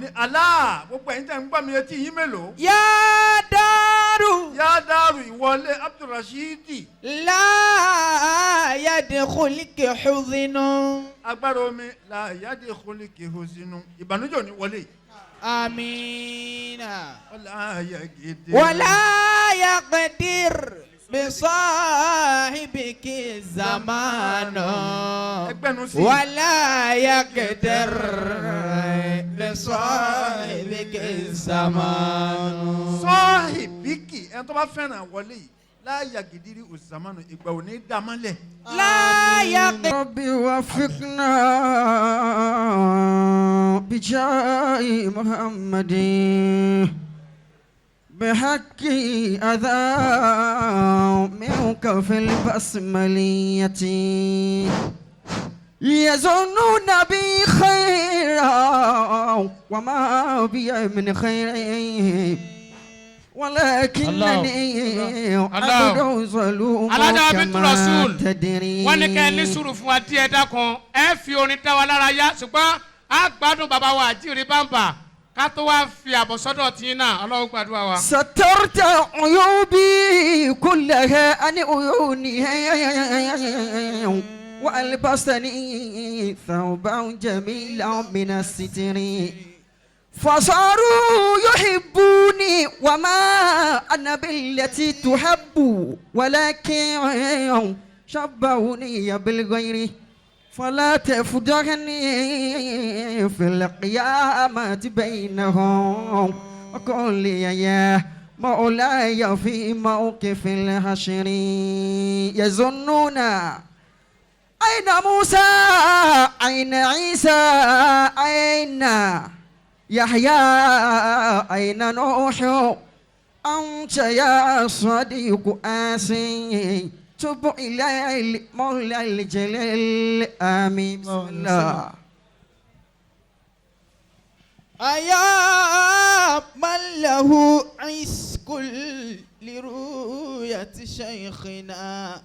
Ní Allah, gbogbo ẹ̀yin tẹ̀ ń gbọ́ mi, etí yín mélòó? يا دار Yá dárú ìwọlé Abdulrasheed. لا يدخلك حزن. Agbára omi la yáde kólíkì hosinu, ìbànújẹ́ ò ní wọlé. آمين. Wala yagidi. ولا يقدر بصاحبك الزمان. Ẹgbẹ́nu sí. ولا يقدر بصاحبك الزمان. Sọ́ọ̀hì bíkì, ẹni tó bá fẹ́ràn wọlé yìí, láyà gidiri òsàmánu, ìgbà ò ní dá mọ́lẹ̀. لا يقدر. ربي وفقنا بجاه محمد بحق أذى منك في البسملية. يظنون بي خيرا وما بي من خير، ولكنني عبد ظلوم. Alájà Bintu كما Rasul, تدري. wọ́n ní kẹ́ ẹ ní sùúrù fún wa díẹ̀. Dákun, ẹ fi orin dá wa lára yá, ṣùgbọ́n a gbádùn bàbá wa àjíire bàǹbà ká tó wá fi àbọ̀ sọ́dọ̀ tí náà. Ọlọ́run gbàdúrà wa. سترت عيوبي كلها عن عيونها وألبسني ثوبا جميلا من الستر، فصاروا يحبوني وما أنا بالتي تحب، ولكن شبهوني بالغير. فلا تفضحني في القيامة بينهم، وقل لي يا مولاي في موقف الحشر. يظنون أين موسى، أين عيسى، أين يحيى، أين نوح؟ أنت يا صديق آسي، تب إلى المولى الجليل. آمين. بسم الله. أيا من له عشق لرؤية شيخنا،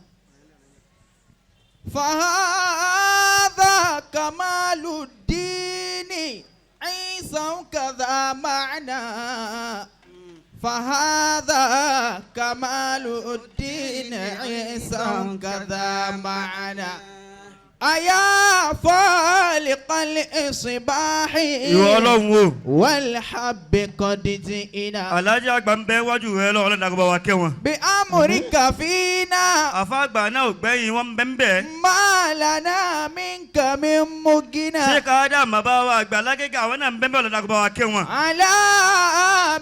فهذا كمال الدين عيسى كذا معنى، فهذا كمال الدين عيسى كذا معنى. أيا فالق الإصباح Ìwọ Ọlọ́run o. والحب قد جئنا. Alájà àgbà ń bẹ wájú rẹ lọ́wọ́, Ọlọ́run dàgbà wa kẹ́ wọn. بأمرك فينا. Àfa àgbà náà ò gbẹ́yìn, wọ́n ń bẹ́ ń bẹ́. ما لنا منك من مغنى. Ṣé káádà bàbá wa àgbà lágége, àwọn náà ń bẹ́ ń bẹ́, Ọlọ́run dàgbà wa kẹ́ wọn. على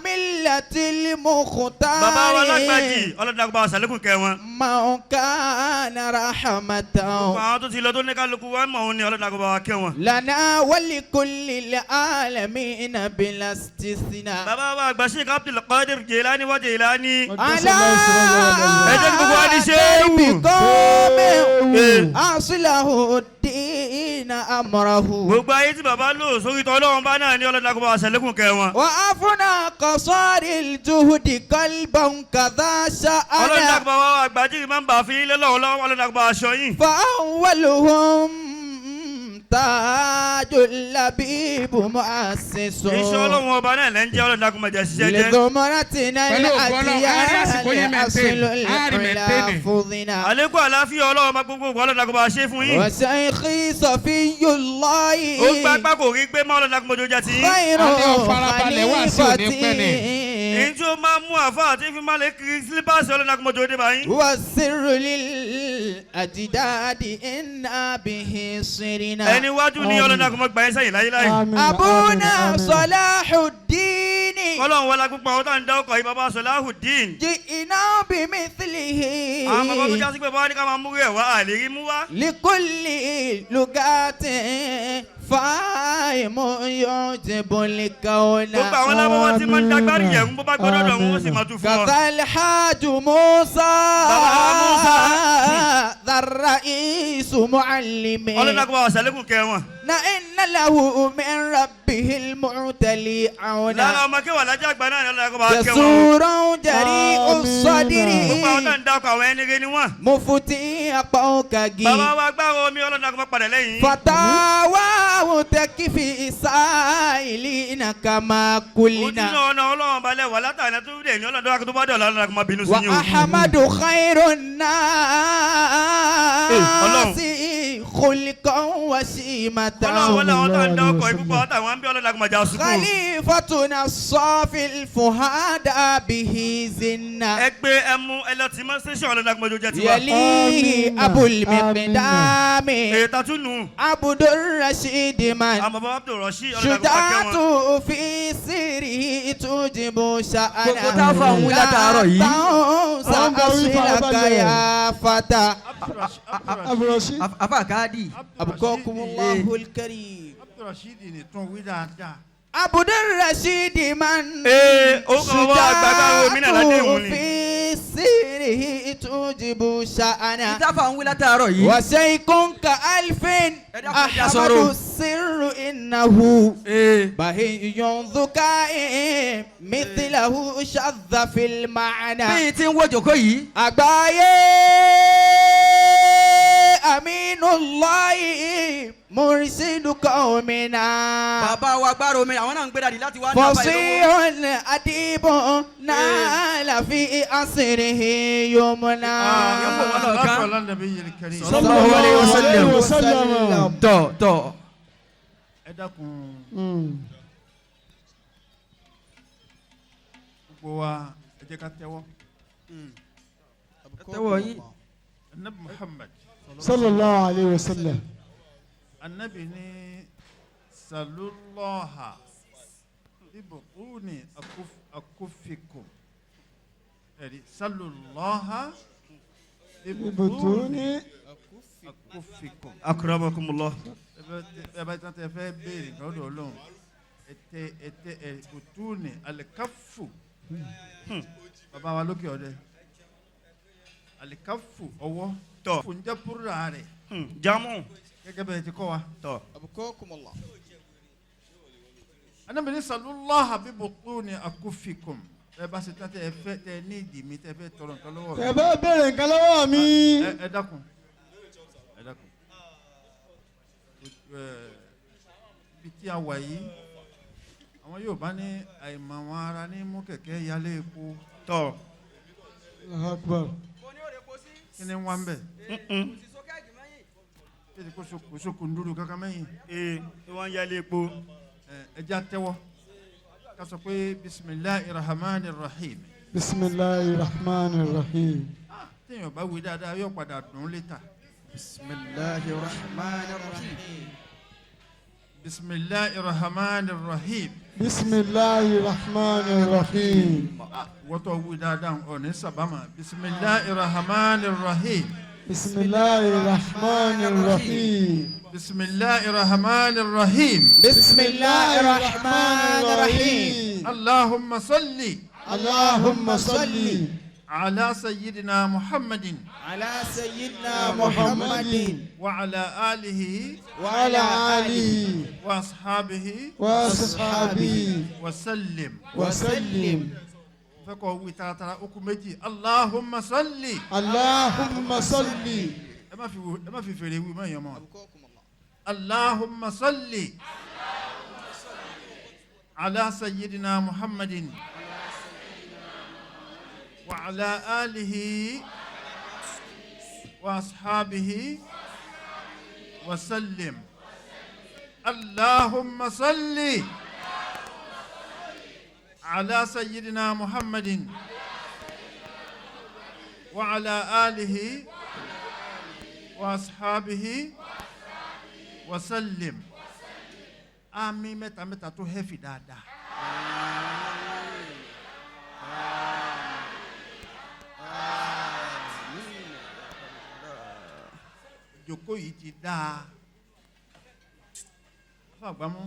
ملة المختار. Bàbá wa lágbàjì, Ọlọ́run dàgbà wa sàlékún kẹ́ wọn. من كان رحمة Gbogbo àwọn tó ti lọ tó ní kálukú wa mọ̀ òun ni, Ọlọ́run dàgbà wa kẹ́ wọn. لنا ولكل العالمين بلا استثناء. Bàbá wa àgbà Sheikh Abdul Qadir Jilani wa Jilani. على Ẹ jẹ́ kí gbogbo wa ní ṣéwù. درب قوم Ee. أصله الدين أمره. Gbogbo ayé tí bàbá lò sórí tọ́ Ọlọ́run bá náà ní, Ọlọ́run dàgbà wa sàlékún kẹ́ wọn. وأفنى قصار الجهد قلبا كذا Ọlọ́run شأن. dàgbà wa àgbà jírí máa ń bà fi ilé lọ́wọ́ lọ́wọ́, Ọlọ́run dàgbà aṣọ yín. فأولهم تاج اللبيب مؤسس. Iṣẹ́ Ọlọ́run ọba náà lẹ́ ń jẹ́, Ọlọ́run dàgbà máa jẹ́ ṣiṣẹ́ jẹ́. لزمرتنا Pẹ̀lú ògo Ọlọ́run, á rí àsìkò yín الأجيال maintain, أصل á rí العلا maintain. فضنا. Àlékún àláfíà Ọlọ́run ọba gbogbo, Ọlọ́run dàgbà máa ṣe fún yín. وشيخي صفي الله. Ó gbá pákó rí gbé mọ́, Ọlọ́run dàgbà máa jẹ́ ti yín. خير A ní ó farabalẹ̀ wá sí òní pẹ́ ni. خليفتي. Èyí tí ó máa mú àfa àti fi máa lè kiri sílípàsì, Ọlọ́run dàgbà máa jẹ́ bá yín. والسر للأجداد إنا به صرنا. Ẹni wájú ní, Ọlọ́run dàgbà máa gbà yín sẹ́yìn láyéláyé. أبونا صلاح الدين. Ọlọ́run wọlá púpọ̀ àwọn tó ń dá ọkọ̀ yìí, bàbá Sọláhùdín. جئنا بمثله. Àwọn bàbá tó jásí pé bàbá ní ká máa mú rẹ̀ wá, àlè rí mú wá. لكل لغات فاهم يعجب الكون. Gbogbo àwọn alábọ́wọ́ tí máa ń dágbárí yẹ̀rún, bó bá gbọ́dọ̀ dọ̀ wọ́n sì máa tún fún ọ. كذا الحاج موسى. Bàbá Musa. ذا الرئيس معلم. Ọlọ́run dàgbà wa sàlékún kẹ́ wọn. إن له من ربه المعتلي Lára عونا ọmọ kéwà lájà àgbà náà ni ọlọ́dà kó bá kẹ́ wọn. جسور جريء الصدر Gbogbo àwọn tá ń dákọ̀ àwọn ẹni rẹ ni wọ́n. مفتي أقوكاجي Bàbá wa gbára omi ọlọ́dà kó má padà lẹ́yìn. فتاواه تكفي سائلين كما Ojú قلنا náà ọ̀nà ọlọ́run balẹ̀ wà látàrí tó dé ní ọlọ́dà tó bá dọ̀la ọlọ́dà kó má bínú sí yín o. وأحمد خير Ọlọ́run. الناس خلقا وشيمة Ọlọ́run wọlé àwọn tá ń dákọ̀ ìpúpọ̀ àtàwọn ń bí ọlọ́dà kó má já sùkú. خليفتنا الصافي الفهاد به زنا Ẹ gbé ẹmu ẹlọtì mọ́ station ọlọ́dà kó má jó jẹ́ tiwa. يليه آمين. أبو آمين. المقدام Èyí ta tún nù. عبد الرشيد من Àwọn bàbá Abdul Rasheed ọlọ́dà kó má kẹ́ wọn. شجاعته في سره توجب شأنه Gbogbo tá a fà ń wí látàárọ̀ yìí. لا تنس Àwọn bá wí أصلك farabalẹ̀. يا فتى Abdulrasheed. Afa káàdì. أبقاكم الله الكريم Abdulrasheed ni tún wí dáadáa. عبد الرشيد من Ee, orúkọ bàbá àgbà gbára omi náà ládé ìhun ni. في سره توجب شأنه Ìtafà ń wí látàárọ̀ yìí. وشيخ كألف Ẹ dákun, ẹ já أحمد sọ̀rọ̀. السر إنه Ee. بهي ذكاء مثله شذ في المعنى Bí ti ń wo jòkó yìí. àgbáyé Aminullahi mursidu qaumina Bàbá wa gbára omi àwọn náà ń gbé dàdí láti wá ní àbá ìlówó. fasihun adibun nala fi asrihi yumna. Yóò fò wọ́n lọ́ọ̀kan. Sallallahu nabiyil karim. Sallallahu alayhi wa sallam. wa sallam. Tọ̀ tọ̀. Ẹ dákun gbogbo wa ẹ jẹ́ ká tẹ́wọ́. Tẹ́wọ̀ yín. Anabi Muhammad Sallallahu alayhi wa sallam. anabi ní salulaha ibùkúni akufikum ẹ̀rí salulaha ibùkúni Ibùtúni. akufikum. Akramakumullah. Ẹ bá tán tẹ fẹ́ béèrè nǹkan lọ́dọ̀ Ọlọ́run ẹtẹ ẹtẹ ẹ̀bùtúni alikafu bàbá wa lókè ọdẹ alikafu ọwọ́ Tọ́. fúnjẹ́ púrà rẹ̀ Jamu. gẹ́gẹ́ bẹ́ẹ̀ ti kọ́ wa. Tọ́. Anabini salulaha bibutuni akufikum ẹ bá ṣe tán tẹ ẹ fẹ́ tẹ ní ìdí mi tẹ fẹ́ tọrọ nǹkan lọ́wọ́ mi. Tẹ́ bá béèrè nǹkan lọ́wọ́ mi. Ẹ dákun ẹ dákun ẹ ibi tí a wà yìí àwọn yóò bá ní àìmọ̀ àwọn ara ní mú kẹ̀kẹ́ yálé epo Tọ́. Allahu Akbar. kí ni wọ́n ń bẹ̀ kí ni kò sókun dúdú kankan mẹ́yìn Ee, wọ́n ń yálé epo. ẹ jẹ́ àtẹ́wọ́ ká sọ pé bisimilahi rahman rahim Bisimilahi rahman rahim. téèyàn bá wí dáadáa yóò padà dùn létà Bisimilahi rahman rahim. bisimilahi rahman rahim Bisimilahi rahman rahim. wọ́tọ̀ wí dáadáa ọ̀ ní sábàmà bisimilahi rahman rahim Bisimilahi rahman rahim. bisimilahi rahman rahim bisimilahi rahman rahim. allahumma salli Allahumma salli ala sayyidina muhammadin ala sayyidina muhammadin wa ala alihi wa ala alihi wa ashabihi wa ashabihi wa sallim. wa sallim. Fẹ́ kọ́ wí taratara okùn méjì allahumma salli. Allahumma salli Ẹ má fi fèrè wí mọ́ èèyàn mọ́. Allahumma salli ala sayyidina muhammadin wa ala alihi wa ashabihi wa sallim. Allahumma salli ala sayyidina muhammadin wa ala alihi wa ashabihi wa sallim. Àmín mẹ́ta mẹ́ta tó hẹ́fì dáadáa. Ìjókòó yìí ti dáa. Fàgbámú,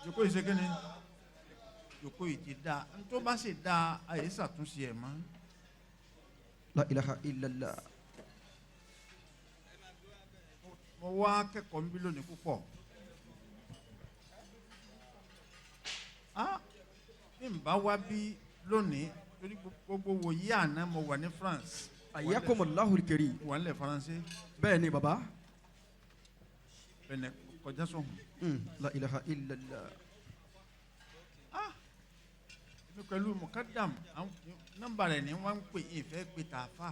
ìjókòó yìí ṣe kí ni? Ìjókòó yìí ti dáa. N tó bá sì dáa, àyè ṣàtúnṣe ẹ̀ mọ́. La ilaha illallah. Mo wá kẹ́kọ̀ọ́ ń bí lónìí púpọ̀. Bí n bá wá bí lónìí torí gbogbo wòye àná mo wà ní France. Ayakumullahu al-karim. Wà nílẹ̀ Faransé. Bẹ́ẹ̀ ni baba. Bẹ̀nẹ̀ kọjá sọ̀hún. La ilaha illallah. Èmi pẹ̀lú mukadam nọ́mbà rẹ̀ ni wọ́n ń pè ìfẹ́ pé tààfà.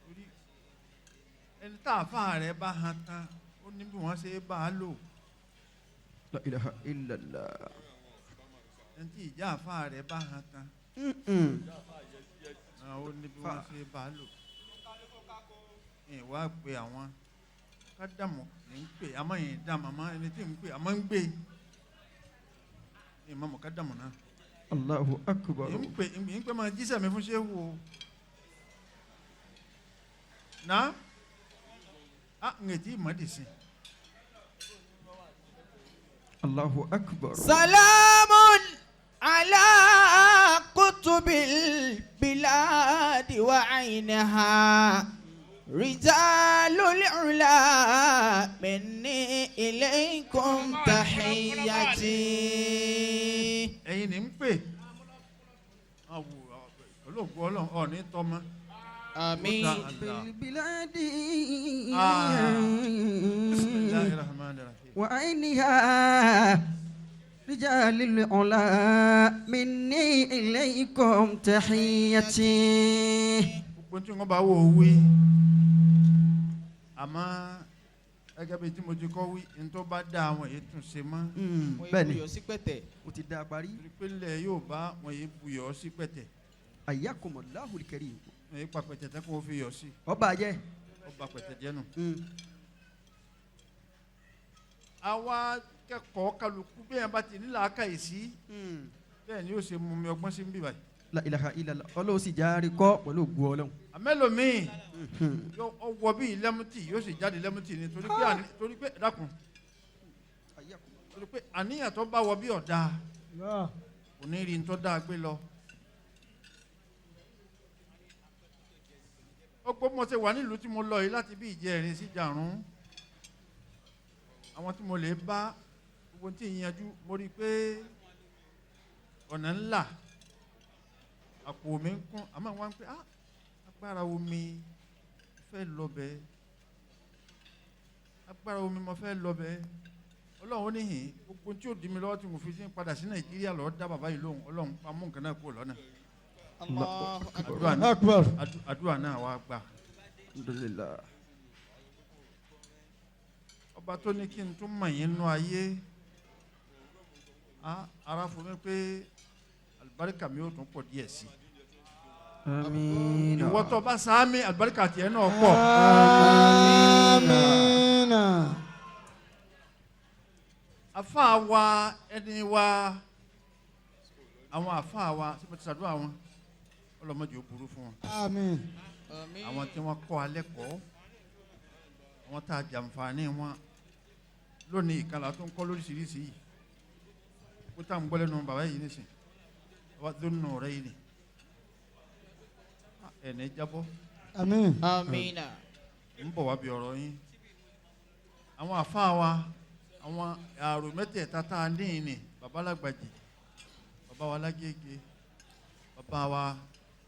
Torí ẹni tààfà rẹ̀ bá han tán ó ní bí wọ́n ṣe bá a lò. La ilaha illallah. Ẹni tí ìjà àfà rẹ̀ bá han tán ó ní bí wọ́n ṣe bá a lò. Ìwà pé àwọn kádàmù ní ń pè àmọ́ yìí dá màmá ẹni tí ń pè àmọ́ ń gbé ìmọ̀ mọ̀kádàmù náà. Allahu akbar. Ń pè máa jíṣẹ́ mi fún ṣéwù o. Náà á ń ètí ìmọ̀dì sí. Allahu akbar. Salamun ala kutubil biladi wa aynaha. Rijalul ula minni ilaykum tahiyyati. Ẹ̀yin ni ń pè olóògùn Ọlọ́run ọ̀ní tọ́mọ. Àmín. Biladi. Bismillahir rahmanir rahim. Wa ayniha. Rijalul ula minni ilaykum tahiyyati. Gbogbo tí wọ́n bá wò ó wí. Àmọ́ gẹ́gẹ́ bíi tí mo ti kọ́ wí ní tó bá dá àwọn èyí tún ṣe mọ́. Bẹ́ẹ̀ni buyọ̀ sí pẹ̀tẹ̀. O ti dá a parí. Torí pé ilẹ̀ yóò bá wọn yìí buyọ̀ sí pẹ̀tẹ̀. Ayakumullahu al-karim. Wọn yìí pa pẹ̀tẹ̀ tẹ́ kó fi yọ̀ sí. Ọba jẹ́. Ọba pẹ̀tẹ̀ jẹ́ nù. Àwa kẹ́kọ̀ọ́ kálukú bí yẹn bá ti ní làákàyè sí. Bẹ́ẹ̀ ni yóò ṣe mú mi ọgbọ́n sí ń bì báyìí. La ilaha illallah. Ọlọ́run sì járe kọ́ pẹ̀lú ògùn Ọlọ́run. Àmẹ́lòmíì yóò wọ bíi lẹ́mùtì yóò sì jáde lẹ́mùtì ni torí pé dákun torí pé àníyàn tó bá wọ bí ọ̀dà kò ní rí tó dáa gbé lọ. Ó gbọ́ mo ṣe wà nílùú tí mo lọ yìí láti bí ìjẹrin sí jàrún àwọn tí mo lè bá gbogbo tí ì yanjú mo rí i pé ọ̀nà ńlá àpò mi ń kún àmọ́ wọn pé agbára omi fẹ́ lọ́bẹ̀ agbára omi mo fẹ́ lọ́bẹ̀ Ọlọ́run níhìn gbogbo tí ó di mi lọ́wọ́ tí mo fi sí padà sí Nàìjíríà lọ́ọ́ dá bàbá yìí lóhùn Ọlọ́run pa mú nǹkan náà kúrò lọ́nà. Akbar. Àdúrà náà wàá gbà. Alhamdulillah. Ọba tó ní kí n tún mọ̀ yín nú ayé ara fún mi pé àlùbáríkà mi ò tún pọ̀ díẹ̀ sí i. Àmín. Ìwọ tó bá sáámi àlùbáríkà tiẹ̀ náà pọ̀. Àmín. Àfáà wa ẹni wa àwọn àfáà wa ṣé mo ti ṣàdúrà wọn ọlọ́mọdé ó burú fún wọn. Àmín. Àwọn tí wọ́n kọ́ alẹ́ kọ́ àwọn tá a jàǹfààní wọn lónìí ìkàlà tó ń kọ́ lóríṣiríṣi yìí kó tá à ń gbọ́ lẹ́nu bàbá yìí nísìn bàbá tó nù rẹ̀ yìí ni ẹ̀ní jábọ́. Àmín. Àmín. Ń bọ̀ wá bí ọ̀rọ̀ yín àwọn àfáà wa àwọn àrò mẹ́tẹ̀ẹ̀ta tá a ní ìní bàbá lágbàjì bàbá wa lágége bàbá wa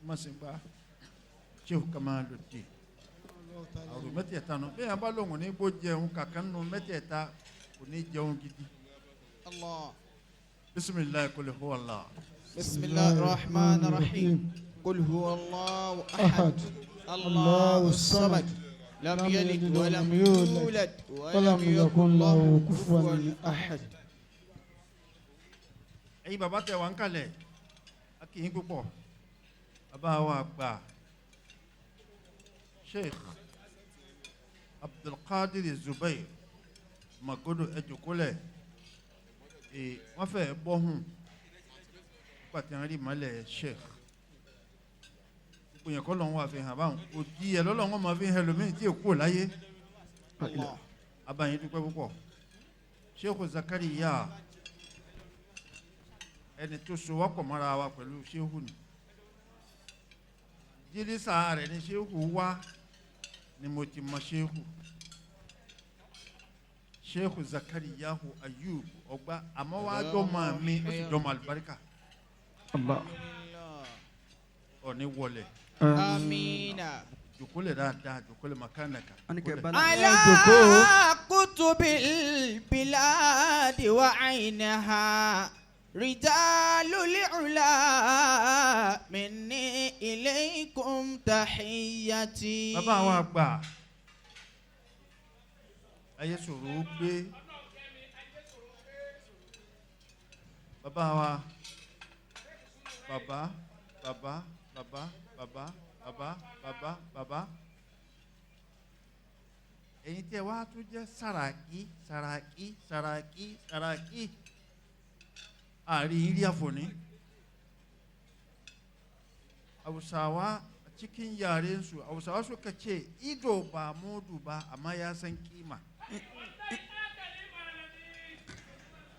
mọ̀sìngbà Sheikh Kamaluddin àrò mẹ́tẹ̀ẹ̀ta nù bí yẹn bá lóun ní bó jẹun kàkà nù mẹ́tẹ̀ẹ̀ta kò ní jẹun gidi. Allah. Bisimilayi kul huwa Allah. Bisimilahi rahman rahim. Qul huwa Allahu ahad. Allahu samad. Lam yalid wa lam yulad wa lam yakun lahu kufuwan ahad. Ẹ̀yin bàbá tẹ́ wà ń kalẹ̀ a kì í púpọ̀ bàbá wa gbà Sheikh Abdulkadir Zubair Magodo ẹjọkọlẹ wọ́n fẹ́ bọ́hùn pàtẹ́ rí mọ́lẹ̀ Sheikh gbogbo yẹn kọ́ lọ́hún wà fi hàn báwọn òdi ẹ̀ lọ́lọ́hún máa fi hàn lómi tí èkó láyé abayín dúpẹ́ púpọ̀ Sheikh Zakariya ẹni tó so wọ́pọ̀ mọ́ra wa pẹ̀lú Sheikh ni jírísà rẹ̀ ni Sheikh wá ni mo ti mọ Sheikh. Sheikh Zakariyahu Ayub Ọgbà, àmọ́ wàá jọmọ mi, ó sì jọmọ àlùbáríkà. Allah. Ọ̀ní wọlé. Amina. Jòkólẹ̀ dáadáa, jòkólẹ̀ makanaka. Anike Jòkólẹ̀. bala. على كتب البلاد وعينها رجال العلا مني إليكم تحيتي. Bàbá àwọn àgbà, ayé sòrò ó gbé bàbá wa, bàbá, bàbá, bàbá, bàbá, bàbá, bàbá, bàbá. Ẹ̀yin tí ẹ wá tún jẹ́ Sàràkí, Sàràkí, Sàràkí, Sàràkí, àárín yín rí àfọ̀ní. Hausawa cikin yarensu, Hausawa suka ce ido ba mudu ba, amma ya san kima.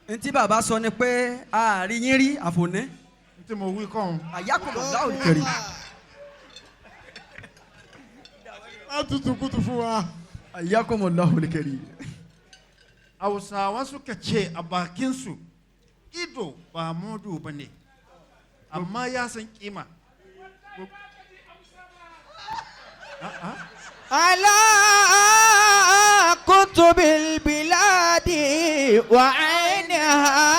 Ntí bàbá sọ ni pé àárín yín rí àfòní. Tí mo wí kàn. Àyàkùnrin láwùjọ kẹrì. Má tutù kutu fún wa. Àyàkùnrin láwùjọ kẹrì. Hausawa suka ce a bakinsu, ido ba mudu ba ne, amma ya san kima. على كتب البلاد وعينها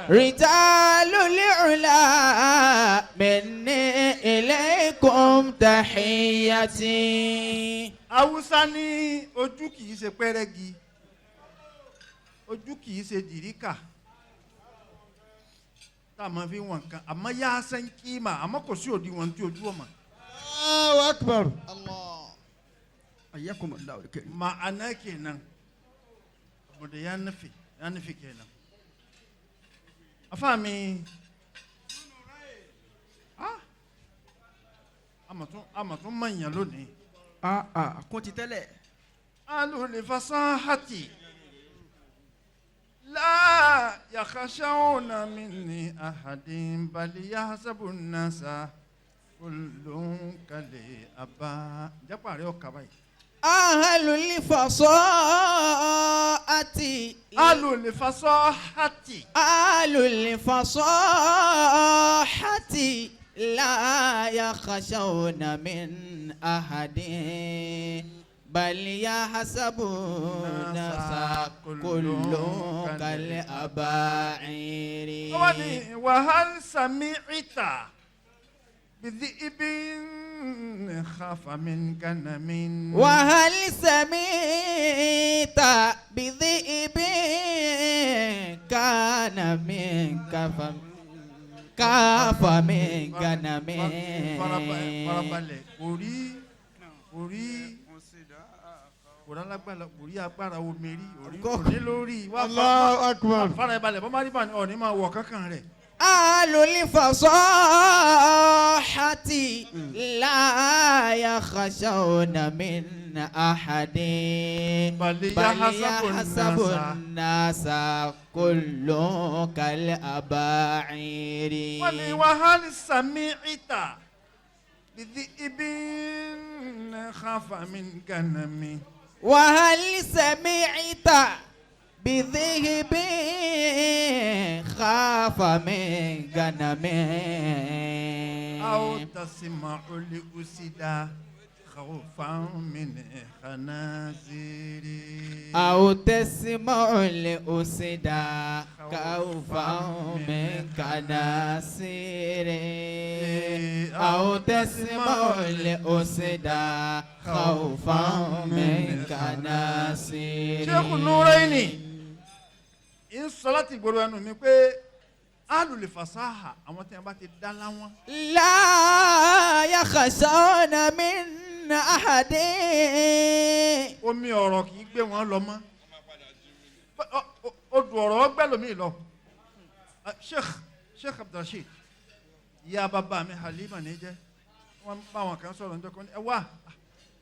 رجال العلا مني إليكم تحيتي. Haúsá ní ojú kì í ṣe pẹ́rẹ́gì, ojú kì í ṣe dìríkà tá a máa fi wọn kan, àmọ́ yá san kima, àmọ́ kò sí òdiwọ̀n tí ojú ọmọ. Allahu akbar. Àyàkùnrin láwùjọ kẹrì. Ma'ana kenan, abu da ya nufi kenan. Afa mi, ah, amatun manya lónìí. Ah ah, kún ti tẹ́lẹ̀. Alul fasahati la yakhshawna minni ahadin bal yahsabu an-nasa kullun kali aba japa rẹ ọkà báyìí. أهل الفصاحة. Alul fasahati. أهل الفصاحة لا يخشون من أحد بل يحسبون كل كالأباعير. Wọ́n ní wàhálà sami'ita bidhi'ibin khafa min ganamin. وهل سمعت بذئب كان من كف كاف من غنم؟ Farabalẹ̀, kò rí, kò rí, kò rí alágbára, kò rí agbára omi rí, orí kò ní lórí wá. Allahu akbar. Farabalẹ̀, bọ́ má rí bá ọ̀ní máa wọ̀ kankan rẹ̀. أهل الفصاحة لا يخشون من أحد بل بل يحسب يحسب الناس الناس كل كالأباعير. Wọ́n ní wàhálì sami'ita bidhi'ibin khafa min ganamin. وهل سمعت بذهب خاف من غنم؟ أو تسمع لأسدا خوفا من خنازير. أو تسمع لأسدا خوفا من كناسير، أو تسمع لأسدا خوفا من كناسير. Sheikh Nuraini ń sọ láti ìgboro ẹnu mi pé alùlẹ̀ fasáhà, àwọn tí wọn bá ti dá láwọn. لا يخشون من أحد. Omi ọ̀rọ̀ kì í gbé wọn lọ mọ́, odò ọ̀rọ̀ gbẹ́ lómi lọ. Sheikh Abdulrasheed, ìyá bàbá mi Halima ní jẹ́, wọ́n bá wọn kan sọ̀rọ̀ níjọ́ kan, ẹ wá,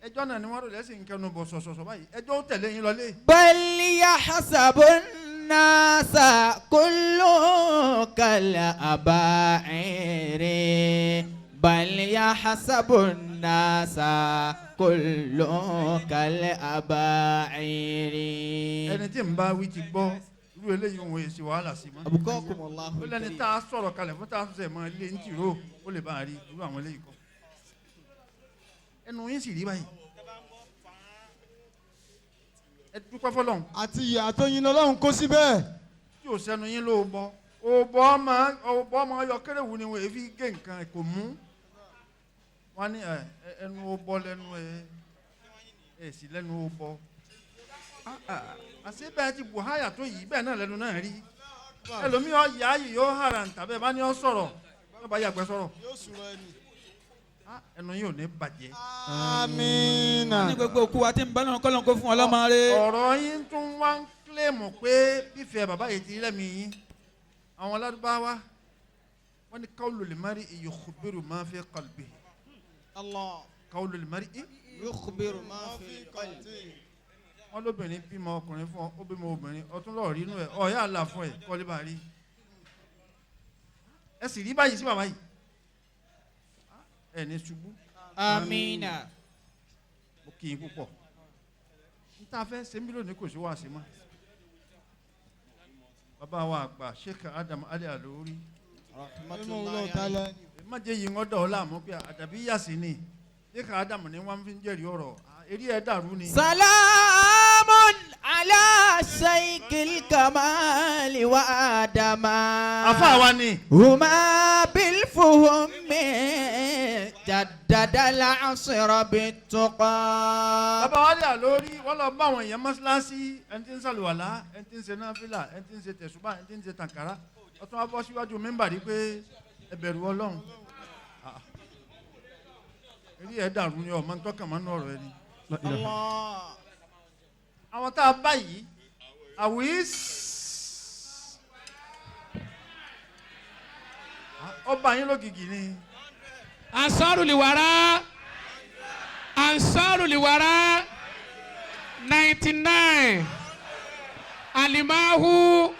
ẹjọ́ náà ni wọ́n rò lẹ́sìn kẹnu bọ̀ sọ̀sọ̀sọ̀ báyìí, ẹjọ́ ó tẹ̀lé yín lọlé. بل يحسب الناس كل كالأباعير. بل يحسب الناس كل كالأباعير. Ẹni tí ń bá wí ti gbọ́, irú eléyìí òun èsì wàhálà sí mọ́. أبقاكم الله Ó lẹ́ni الكريم. tá a sọ̀rọ̀ kalẹ̀ fún tá a sẹ̀ mọ́ ilé ń tìró, ó lè bá a rí irú àwọn eléyìí kọ́. Ẹnu yín sì rí báyìí. Ẹ dúpẹ́ fọlọ́run Àti ìyá àtọyìn lọ́lọ́run kó síbẹ̀. tí ò sẹ́nu yín ló bọ́. Òbọ̀ ọmọ òbọ̀ ọmọ yọ kéréwù ni wọ́n èéfi gé nǹkan kò mú. Wọ́n ní ẹ ẹnu ó bọ́ lẹ́nu ẹ ẹ sì lẹ́nu ó bọ́. Àṣé bẹ́ẹ̀ ti buhaya tó yìí bẹ́ẹ̀ náà lẹ́nu náà rí. Ẹlòmíràn yà á yìí yóò hàrà ntàbẹ́ bá ní ọ sọ̀rọ̀ yóò bá yàgbẹ́ sọ̀rọ̀. Yóò sùrọ̀ ẹni. Ẹnu yìí ò ní bàjẹ́. Amina. Ní gbogbo òkú wa tí ń bá náà kọ́lọ́n kó fún wọn lọ́mọ rẹ̀. Ọ̀rọ̀ yín tún wá ń kílèmù pé fífẹ́ bàbá yìí ti lẹ́mìí yín. Àwọn lárúbáwá wọ́n ní qawlul mar'i yukhbiru ma fi qalbihi. الله Qawlul mar'i يخبر ما في القلب. Wọ́n lóbìnrin bímọ ọkùnrin fún ọ, ó bímọ obìnrin, ọtún lọ́ọ̀ rí inú ẹ̀, ọ̀ọ́yà àlà fún ẹ̀ kọ́lé bá rí. Ẹ sì rí báyìí sí bàbá yìí. Ẹ ní ṣubú. آمين. Mo kì í púpọ̀. N ta fẹ́ ṣe mí lónìí kò sí wá sí mọ́. Bàbá wa àgbà Sheikh Adam Ali Alori. رحمة الله عليه. Má jẹ́ yìí ń dọ̀ ọ́ láàmú pé àdàbí yàsí ni. Sheikh Adam ni wọ́n fi ń jẹ́rìí ọ̀rọ̀. Eré ẹ̀ dàrú ni. سلام على شيخ الكمال وآدم. Àfa wa ni. هما بالفهم جدد العصر بالتقى. Bàbá wa lè àlórí wọ́n lọ bá àwọn èèyàn mọ́ṣáláṣí, ẹni tí ń sàlùwàlá, ẹni tí ń ṣe náfìlà, ẹni tí ń ṣe tẹ̀sùbà, ẹni tí ń ṣe tàǹkàrà. Ọtún wa bọ́ síwájú mímbàrí pé ẹ bẹ̀rù Ọlọ́run. Eré ẹ̀ dàrú ni ọmọ ntọ́kàn máa ń ọ̀rọ̀ ẹni. الله Àwọn tá a bá yìí, àwís. Ọba yín lógìgì ni. Ansaru liwara, Ansaru liwara, 99 alimahu.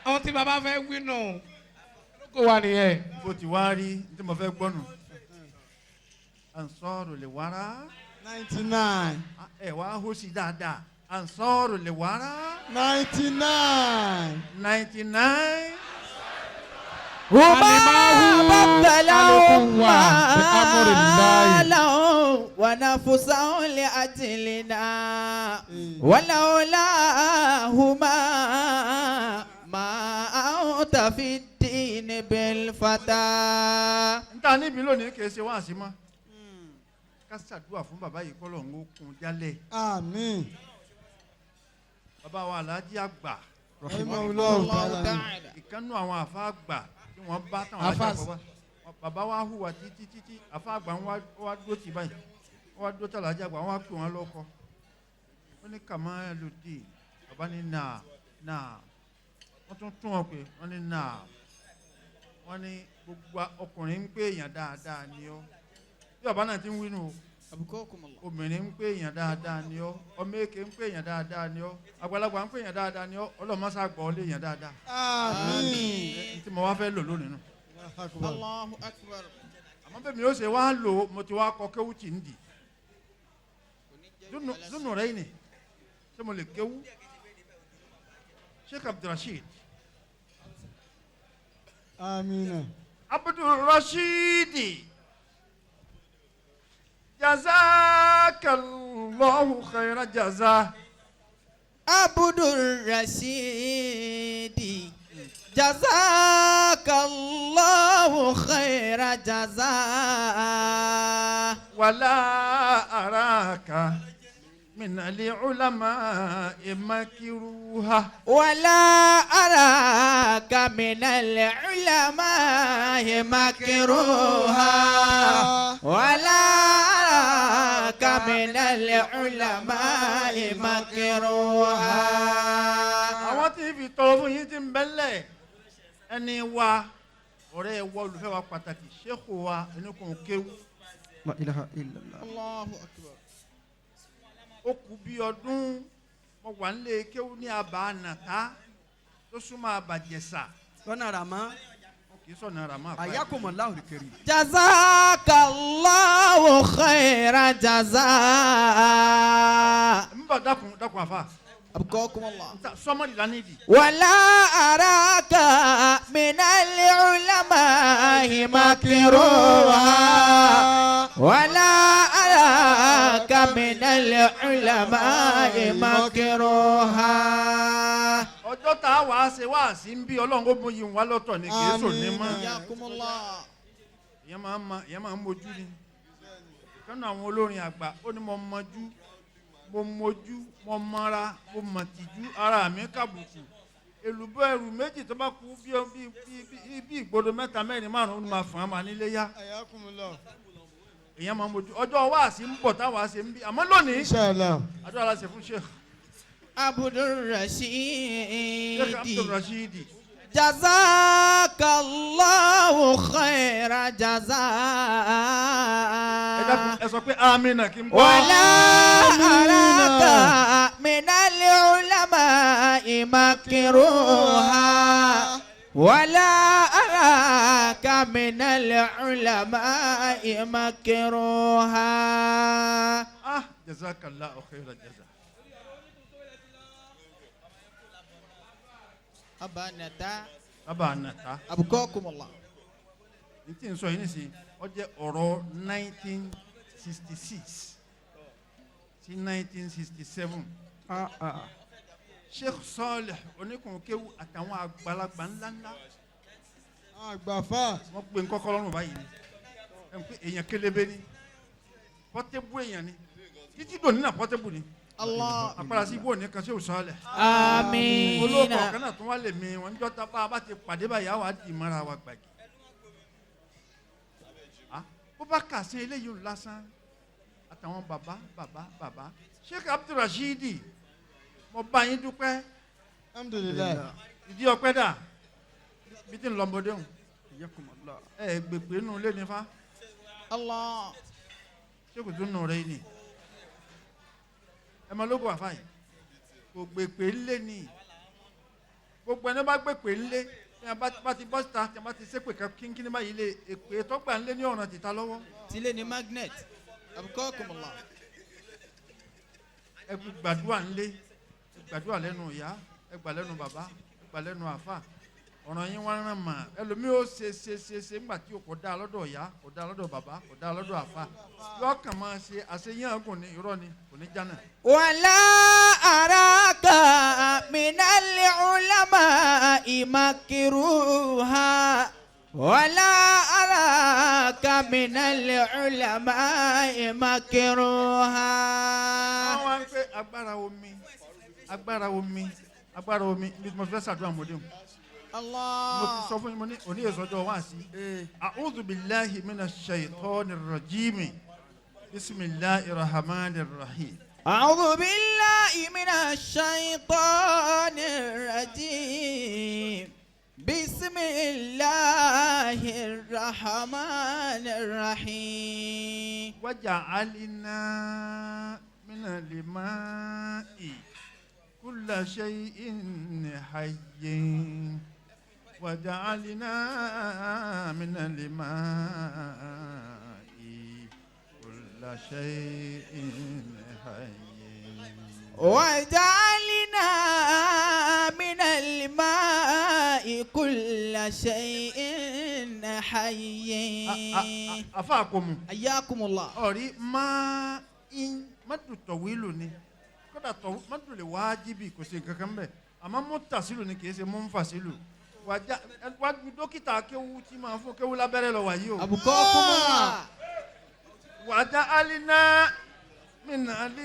Àwọn tí baba fẹ́ wí nù kó wà nìyẹn. Bó ti wá rí ní tí mo fẹ́ gbọ́ nù. Ansaru liwara. 99. Ẹ wá hó sí dáadáa. Ansaru liwara. 99. 99. هما القوة بدلوا بأمر الله. مالهم ونفسهم لأجلنا ولولاهما ما أنت في الدين بالفتى. N ta níbi lónìí kì í ṣe wáàsí mọ́. Ká ṣàdúrà fún bàbá yìí kọ́ lọ́hún ó kun jálẹ̀. Àmín. Bàbá wa Alhaji àgbà. Rahimahullahu ta'ala. Ìkànnù àwọn àfa àgbà tí wọ́n bá táwọn Àfáà alájà àgbà wá. Bàbá wa hùwà títí títí àfa àgbà ń wá dúró tì báyìí. Wọ́n wá dúró tàlàjà àgbà, wọ́n wá pè wọ́n lọ́kọ. Ó ní Kamaluddin. Bàbá ní nà nà. Wọ́n tún tún wọn pé wọ́n ní nà. Wọ́n ní gbogbo ọkùnrin ń pè èèyàn dáadáa ni ọ́. Bí bàbá náà ti ń wí nù o. أبقاكم الله. Obìnrin ń pè èèyàn dáadáa ni ọ́, ọmọ èké ń pè èèyàn dáadáa ni ọ́, àgbàlagbà ń pè èèyàn dáadáa ni ọ́, ọlọ́mọṣá gbọ́ ọ lé èèyàn dáadáa. Àmín. Ní tí mo wá fẹ́ lò lónìí nù. الله أكبر. Àmọ́ bẹ́ẹ̀ mi ó ṣe wá lò ó, mo ti wá kọ kéwú tì ń dì. Zunu rẹ̀ ni ṣé mo lè kéwú? Sheikh Abdulrasheed. Amina. Abdulrasheed. Jazakallahu khaira jaza. عبد الرشيد جزاك الله خير جزاء. ولا أراك من العلماء مكروها. ولا أراك من العلماء مكروها. ولا أراك من العلماء مكروها. Àwọn tí fi tọrọ fún yín ti ń bẹ́lẹ̀ ẹni wa, ọ̀rẹ́ wa, olùfẹ́ wa pàtàkì, ṣéèkù wa ẹnìkan kéwú. La ilaha illallah. الله أكبر. Ó kù bí ọdún mo wà nílé kéwú ní abà nàta tó súnmọ́ àbàjẹsà. Lọ́nà ràmá. Mo Kì í sọ̀nà rà máa fà yìí. Ayakumullahu al-karim. Jazakallahu khaira jaza. N bọ̀, dákun, dákun àfa. Abqakumullah. Nta sọmọdì lánìí. ولا أراك من العلماء مكروها ولا أراك من العلماء مكروها. Ọjọ́ tá a wàá ṣe wá sí ń bí Ọlọ́run ó mú yìí wá lọ́tọ̀ ni, kì í sùn ní mọ́. Jazakumullah. Ìyẹn máa ń mọ, ìyẹn máa ń mojú ni. Kánú àwọn olórin àgbà ó ní, mo mọjú, mo mojú, mo mọra, mo mọ̀ tìjú, ara mi kàbùkù, èlùbọ́ ẹrù méjì tó bá kú bí bí bí bí ìgboro mẹ́ta mẹ́rin márùn-ún ni máa fàn án máa nílé yá. Ayakumullah. Ìyẹn máa ń mojú. Ọjọ́ wá sí ń bọ̀ táwa ṣe ń bí, àmọ́ lónìí Inshallah. àdúrà la ṣe fún Sheikh Abdul Sheikh Rashid. Abdul Rasheed. Jazakallahu khaira jaza. Ẹ dákun, ẹ sọ pé amina kí n bọ́. ولا أراك من العلماء مكروها ولا أراك من العلماء مكروها. Ah, jazakallahu khaira jaza. أبانتا. Bàbá ànàta. أبقاكم الله. N tí n sọ yìí nísìnyí, ó jẹ́ ọ̀rọ̀ 1966 sí 1967. Ah, ah. Sheikh Saleh oníkùnkéwu àtàwọn àgbàlagbà ńláńlá Àgbàfà. wọ́n gbé nkọ́kọ́ lọ́rùn báyìí ni. Ẹ̀ ń pè èèyàn kélébé ni, Portable èèyàn ni títí dòní náà, Portable ni. Allah. Apára sí ibò ní kan Sheikh Saleh. Àmín. Olóòkọ̀ kan náà tún wá lè mi wọn jọ́ tá a bá ti pàdé báyìí, àwọn àdì mọ́ra wa gbàgì. Ah, bó bá kà sí eléyìí lásán àtàwọn bàbá bàbá bàbá Sheikh Abdulrasheed, mo bá yín dúpẹ́. Alhamdulillah. Ìdí ọpẹ́ dà bí tí ń lọmọdé hùn. Ayakumullah. Ẹ gbèpè nù lé nífa. Allah. Ṣé kò tún nù rẹ ni ẹ máa lóko àfa yìí kò gbèpè ńlé ni. Gbogbo ẹni bá gbèpè ńlé tí a bá ti bọ́ síta, tí a bá ti ṣépè kan kínkínní báyìí lé èpè tọ́gbà ńlé ní ọ̀ràn tìta lọ́wọ́. Tilé ni magnet. Abqakumullah. Ẹ gbàdúrà ńlé, ẹ gbàdúrà lẹ́nu ìyá, ẹ gbà lẹ́nu bàbá, ẹ gbà lẹ́nu àfà, ọ̀ràn yín wá rán mà. Ẹlòmíì ó ṣe ṣe ṣe ṣe ńgbà tí kò dáa lọ́dọ̀ ìyá, kò dáa lọ́dọ̀ bàbá, kò dáa lọ́dọ̀ àfà, yọ kàn máa ṣe àṣeyàn gùn ní irọ́ ni kò ní jánà. ولا أراك من العلماء مكروها ولا أراك من العلماء مكروها. Wọ́n wá ń pé agbára omi, agbára omi, agbára omi. Ibi tí mo fẹ́ ṣàdúrà mọ́dé o, mo ti sọ fún yín, mo ní òní ìsọjọ́ wá sí. A'udhu billahi minash shaitonir rajim, bismillahir rahmanir rahim. أعوذ بالله من الشيطان الرجيم، بسم الله الرحمن الرحيم. وجعلنا من الماء كل شيء حي، وجعلنا من الماء كل شيء حي. وجعلنا من الماء كل شيء حي. Afa kò mu. حياكم الله. Ọ̀rí máa ń mọ́tò tọ̀wílù ni, kódà mọ́tò lè wájibi, kò sí nǹkan kan bẹ́ẹ̀, àmọ́ mọ́tàsílù ni, kì í ṣe mọ́nfàsílù. Wàjà wájú dókítà kéwu tí máa fún kéwu lábẹ́rẹ́ lọ wàyí o. أبقاكم الله. Wàjà alina minal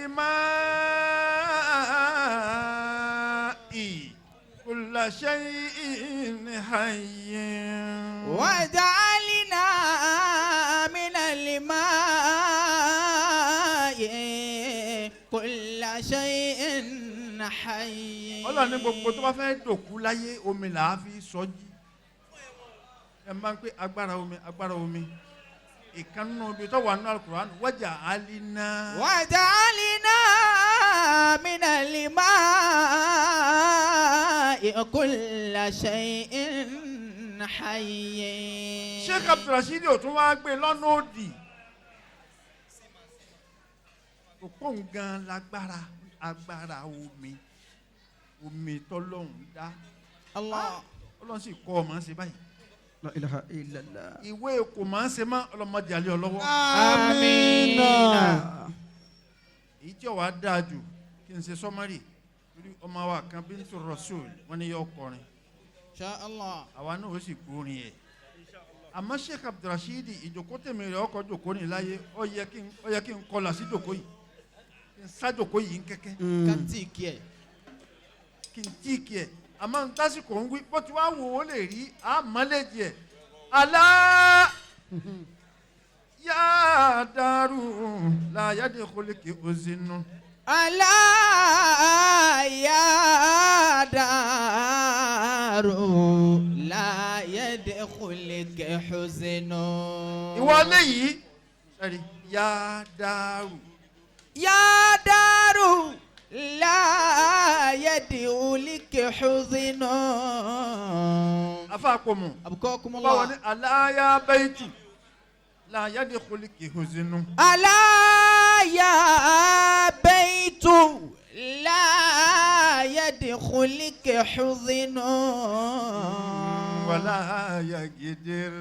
ma'i kulla shay'in hayyin. وجعلنا من الماء كل شيء حي. Ọlọ́run ní gbogbo tó bá fẹ́ dòkú láyé, omi là á fi sọ́jí. Ẹ máa ń pé agbára omi, agbára omi, ìkànnù ibi tó wà nínú Al-Qur'an, wájà alina. وجعلنا من الماء كل شيء حي. Sheikh Abdulrasheed ò tún wá gbé lọ́nà òdì. Òpó gan lágbára agbára omi omi tọ́lọ́hún dá. Allah. Ọlọ́run sì kọ́ ọmọ ṣe báyìí. La ilaha illallah. Ìwé kò máa ń ṣe mọ́ ọlọ́mọdé alẹ́ ọlọ́wọ́. Amina. Èyí tí ó wá dáa jù kí n ṣe sọ́mọ́rì torí ọmọ wa kan Bintu Rasul wọ́n ní yọ ọkọrin. Insha Allah. Àwa náà ó sì gbórin ẹ̀. Àmọ́ Sheikh Abdulrasheed ìjòkó tèmi rẹ̀ ọkọ̀ jòkó ní láyé ó yẹ kí n kọlà sí jòkó yìí kí n sá jòkó yìí ń kẹ́kẹ́. Kátìkì ẹ̀. Kí n tíìkì ẹ̀ àmọ́ n tásìkò ń wí bó ti wá wò ó lè rí àmọ́lẹ́jì ẹ̀. Alá yá dàrú láyé dé kólíkì òzínú. Alá yá dàrú láyé dé kólíkì òzínú. Ìwọ léyìí ẹ̀rí yá dàrú. Yá dàrú láyé dé kólíkì òzínú. Afa àpòmù. Abukakumullah. Báwo ni aláyá bẹ́ẹ̀tù láyé dé kólíkì òzínú. Alá yá bẹ́ẹ̀tù láyé dé kólíkì òzínú. Wàlá yagidir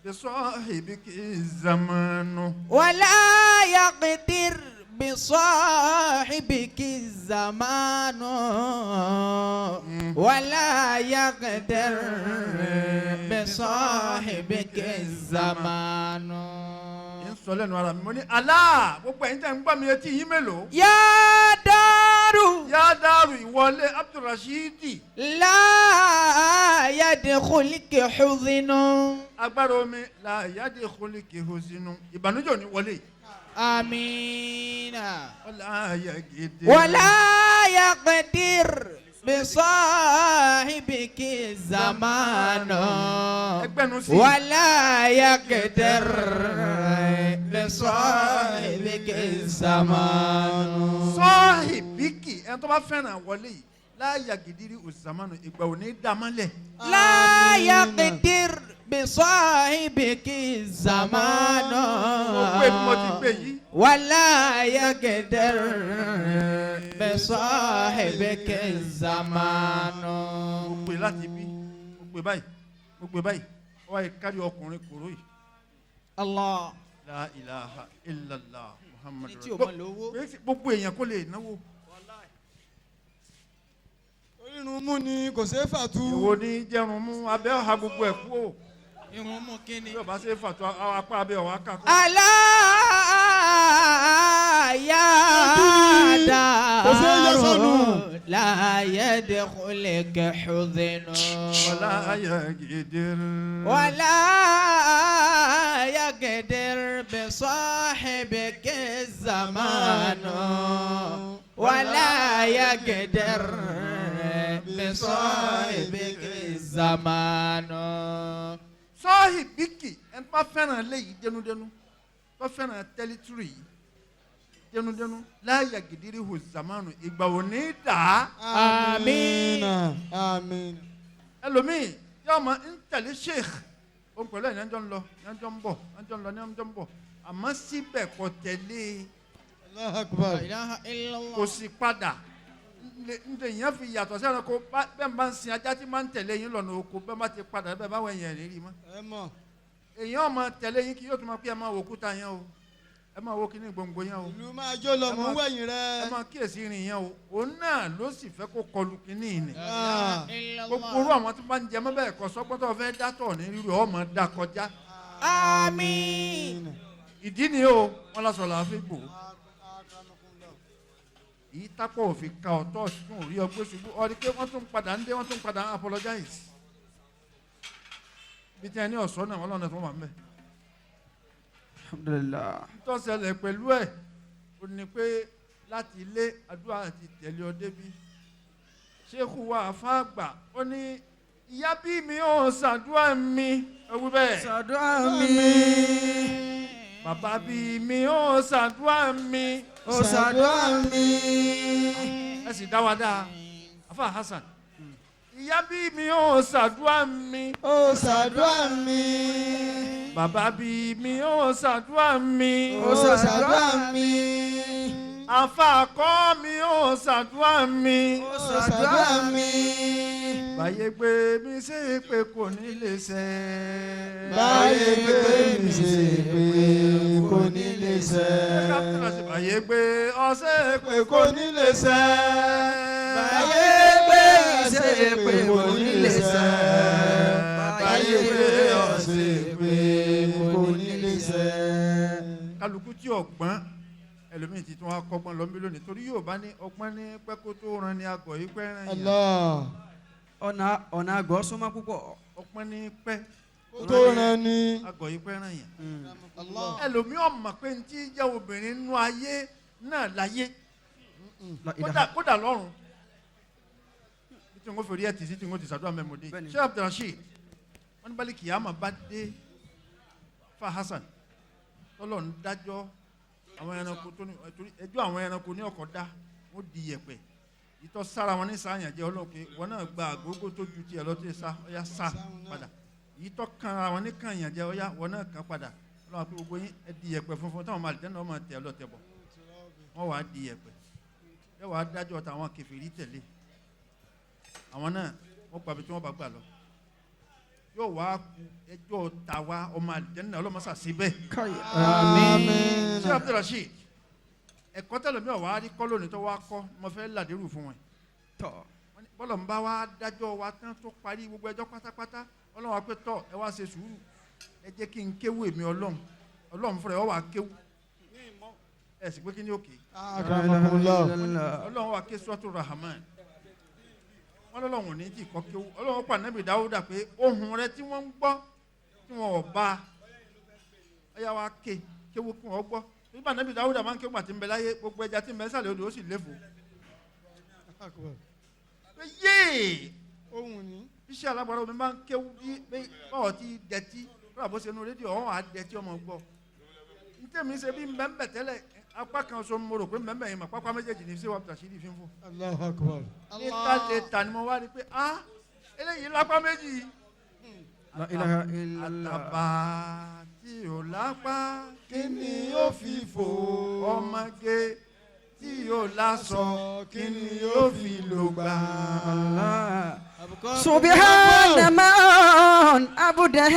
bisahibiki zamanu. ولا يقدر بصاحبك الزمان ولا يقدر بصاحبك الزمان. Ń sọ lẹ́nu ara mi mo ní alá gbogbo ẹ̀yin tẹ́ ń gbọ́ mi etí yín mélòó. يا دار Yá dàrú ìwọlé Abdulrasheed. لا يدخلك حزن. Agbára omi la yadkhuluki huzinu ìbànújẹ́ ò ní wọlé. آمين. Wala yagidir. ولا يقدر بصاحبك الزمان. Ẹgbẹ́nu sí. ولا يقدر بصاحبك الزمان. Sọ́ọ̀hìbíkì ẹni tó bá fẹ́ràn wọlé yìí láyà gidiri òsàmánu ìgbà ò ní dá mọ́lẹ̀. لا يقدر بصاحبك الزمان. Mo gbé bí mo ti gbé yìí. ولا يقدر بصاحبك الزمان. Mo gbé láti bí mo gbé báyìí mo gbé báyìí ó wáyé kárí ọkùnrin kòró yìí. Allah. La ilaha illallah Muhammadu Ẹni tí ò mọ̀ lówó. Gbogbo èèyàn kó lè náwó. Orírun mú ni kò ṣeé fàtú. Èwo ni jẹrun mú abẹ́ ọ̀hà gbogbo ẹ̀ kú o. Irun mú kíni. Bí ọba ṣe fàtú apá abẹ́ ọ̀hà kà kú. Alá yá Kò ṣeé yọ dàrú sọnù. láyé dẹ́kulẹ̀ xudinu. Wala yagidir. ولا يقدر بصاحبك الزمان ولا يقدر بصاحبك الزمان. Sọ́ọ̀hìbíkì ẹni tó bá fẹ́ràn léyìí dénúdénú tó fẹ́ràn tẹ́lítúrì yìí dénúdénú láyà gidiri hù zamanu ìgbà ò ní dà á. Àmín. Àmín. Ẹlòmíì yóò máa ń tẹ̀lé sheikh òun pẹ̀lú ẹ̀ ní ẹjọ́ ń lọ ní ẹjọ́ ń bọ̀ ní ẹjọ́ ń lọ ní ẹjọ́ ń bọ̀ àmọ́ síbẹ̀ kò tẹ̀lé Allahu Akbar. لا إله إلا الله. kò sì padà ǹdè yẹn fi yàtọ̀ sí ẹranko bẹ́ẹ̀ bá ń sin ajá tí máa ń tẹ̀lé yín lọ́nà oko bẹ́ẹ̀ bá ti padà bẹ́ẹ̀ bá wọ ẹ̀yìn rí mọ́. Ẹ mọ̀. Èèyàn máa tẹ̀lé yín kí yóò tún máa pé ẹ máa wo òkúta yẹn o ẹ máa wo kíní gbòǹgbò yẹn o. Ìlú máa jó lọ mò ń wẹ̀yìn rẹ. Ẹ máa kíyèsí irin yẹn o òun náà ló sì fẹ́ kó kọlu kíní ni. لا إله إلا Gbogbo orú الله. àwọn tó bá ń jẹ mọ́ bẹ́ẹ̀ kọ́ sọ́gbọ́n tó fẹ́ dátọ̀ ní rírù ọ̀ máa dá kọjá. Àmín. Ìdí ni o wọn lọ sọ̀rọ̀ àfi gbò. Èyí tápọ̀ òfin ka ọ̀tọ̀ tún rí ọgbẹ́ ṣubú ọ̀rí pé wọ́n tún padà ń dé wọ́n tún padà ń apologize. Bí tí a ní ọ̀sán náà wọ́n lọ́nà tó wà ń bẹ̀. Alhamdulillah. Tó ṣẹlẹ̀ pẹ̀lú ẹ̀ ó ní pé láti ilé àdúrà ti tẹ̀lé ọ débi. Ṣéèkù wa àfáàgbà ó ní ìyá bí mi ò ṣàdúrà mi ẹ wí bẹ́ẹ̀. Ṣàdúrà mi. Bàbá bí mi ò ṣàdúrà mi. Ó ṣàdúrà mi. Ẹ sì dá wa dáa. Afa Hasan Ìyá bí mi ò ṣàdúrà mi. Ó ṣàdúrà mi. Bàbá bí mi ò ṣàdúrà mi. Ó ṣàdúrà mi. Àfà kọ́ mi ò ṣàdúrà mi. Ó ṣàdúrà mi. Báyé gbé mi ṣe pé kò ní lè ṣẹ. Báyé gbé mi ṣe pé kò ní lè ṣẹ. Báyé gbé ọṣẹ pé kò ní lè ṣẹ. Báyé gbé ṣe pé kò ní lè ṣẹ. Báyé gbé ọṣẹ pé kò ní lè ṣẹ. Kálukú tí ọgbọ́n ẹlòmíì ti tún wá kọ́gbọ́n lọ mí lónìí torí yóò bá ní ọgbọ́n ní pẹ́kó tó ran ni agọ̀ yìí pẹ́ ràn yàn. Allah. Ọ̀nà àgọ́ súnmọ́ púpọ̀. Ọgbọ́n ní pẹ́ Kó tó ran ni. agọ̀ yìí pẹ́ ràn yàn. Ẹlòmíì ọ̀mọ̀ pé ní tí jẹ́ obìnrin nú ayé náà láyé kódà lọ́run. Bí tí n kò fèrè ẹ̀ tì sí tí n kò ti sàdúrà mẹ́mọ́dé. Ṣé Abdulrasheed wọ́n ní bali kìyàmà bá dé fa Hasan tọ́lọ̀ ń dájọ́ àwọn ẹranko tó ní torí ẹjọ́ àwọn ẹranko ní ọkọ̀ dá wọ́n di yẹ̀pẹ̀ ìtọ́ sára wọn ní sáyàn jẹ́ ọlọ́run pé wọn náà gba àgógó tó ju tiẹ̀ lọ tí ì sá ọ̀yá sá padà ìtọ́ kan ara wọn ní kànyàn jẹ́ ọ̀yá wọn náà kàn padà ọlọ́run pé gbogbo yín ẹ di yẹ̀pẹ̀ funfun táwọn máa dẹ́nu ọmọ tẹ̀ lọ tẹ̀ bọ̀ wọ́n wàá di yẹ̀pẹ̀ ẹ wàá dájọ́ táwọn kèfèrí tẹ̀lé àwọn náà wọ́n gbàgbé tí wọ́n bá gbà lọ yóò wá ku ẹjọ́ tàwa ọmọ àlìjẹ́nà ọlọ́mọṣà síbẹ̀. Àmín. Ṣé Abdulrasheed ẹ̀kọ́ tẹ̀lé mi ò wá rí kọ́ lónìí tó wá kọ́ mo fẹ́ làdérù fún wọn. Bọ́lọ̀ ń bá wa dájọ́ wa tán tó parí gbogbo ẹjọ́ pátápátá ọlọ́run wa pé tọ́ ẹ wá ṣe sùúrù ẹ jẹ́ kí n kéwú èmi ọlọ́run ọlọ́run fúnra ẹ wá kéwú ẹ sì pé kí ni òkè. Ọlọ́run wa ké Suratu Rahman wọn lọ́lọ́run ní tí kọ́ kéwú ọlọ́run pa Nábì Dáúdà pé ohùn rẹ tí wọ́n ń gbọ́ tí wọ́n ò bá ọyá wa ké kéwú kí wọ́n gbọ́ nígbà Nábì Dáúdà máa ń kéwú àti ń bẹ láyé gbogbo ẹja tí ń bẹ sàlẹ̀ odò ó sì léfò. Pé yéè Ohun ni. iṣẹ́ alágbára omi máa ń kéwú bí báwọ̀ ti dẹ̀tí kọ́lá bó ṣe nu rédíò ọ̀hún á dẹ̀tí ọmọ gbọ́. Ntẹ̀mí ṣe bí mbẹ́mbẹ́ tẹ́lẹ̀ apá kan so mo rò pé mbẹ́mbẹ́ yìí mà pápá méjèèjì ní sèwà tàṣírí fínfún. Allahu Akbar. Létà létà ni mo wá rí pé ah eléyìí lápá méjì. La ilaha illallah. Àtàbà tí ò lápá Kí ni yóò fi fò? Ọmọge tí ò láṣọ kí ni yóò fi lò gbà. Allah. سبحان من أبده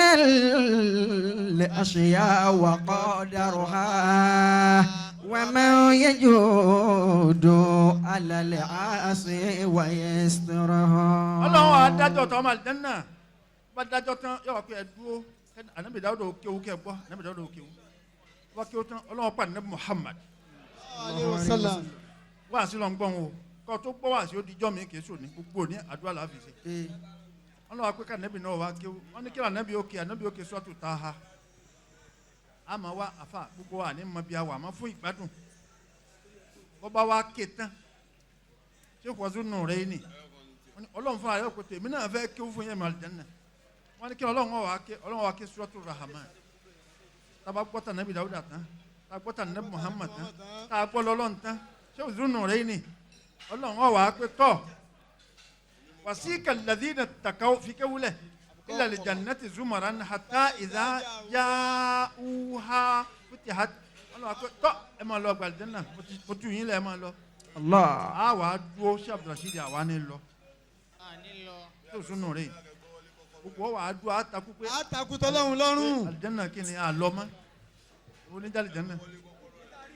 الأشياء وقدرها ومن يجود على العاصي ويستره. Ọlọ́run adájọ́ tó ọmọ àlìjẹ́nà bá dájọ́ tán yóò wá pé ẹ dúró Ànábì Dáúdà kéwú kẹ́ gbọ́ Ànábì Dáúdà kéwú wá kéwú tán Ọlọ́run pa Ànábì Muhammad. Alayhi wa sallam. Wá sí lọ ń gbọ́n o kọ́ tó gbọ́ wá sí ó dijọ́ mi kìí sùn ní gbogbo ní àdúrà láàfin ṣe. Ọlọ́run wá pé ká Ànábì náà wá kéwú wọ́n ní kí Ànábì òkè Ànábì òkè sọ́tù Táha a máa wá àfa gbogbo wa ní mọ bí a wà máa fún ìgbádùn bọ́ bá wá ké tán ṣé kò nù rẹ ni Ọlọ́run fúnra rẹ̀ kò tó èmi náà fẹ́ kéwú fún yẹn mi àlùjánnà wọ́n ní kí Ọlọ́run wá ké Ọlọ́run wá ké Suratu Rahman tá a bá gbọ́ tà Nábì Dáúdà tán tá a gbọ́ tà Nábì Muhammad tán tá a gbọ́ lọ́lọ́run tán ṣé kò nù rẹ ni Ọlọ́run wá pé tọ́ wasika alladhina taqaw fi kéwúlẹ̀ ila al-jannati zumaran hatta idha ja'uha futihat Ọlọ́run wá pé tọ́ ẹ máa lọ gbàlùjánnà mo tú yín lẹ̀ ẹ máa lọ. Allah. A wàá dúró ṣé Abdulrasheed àwa ni lọ tó sunu rẹ gbogbo wa dúró àtakú pé Àtakú tọ́lọ́run lọ́rùn. alijanna kí ni a lọ mọ́ oníjà alijanna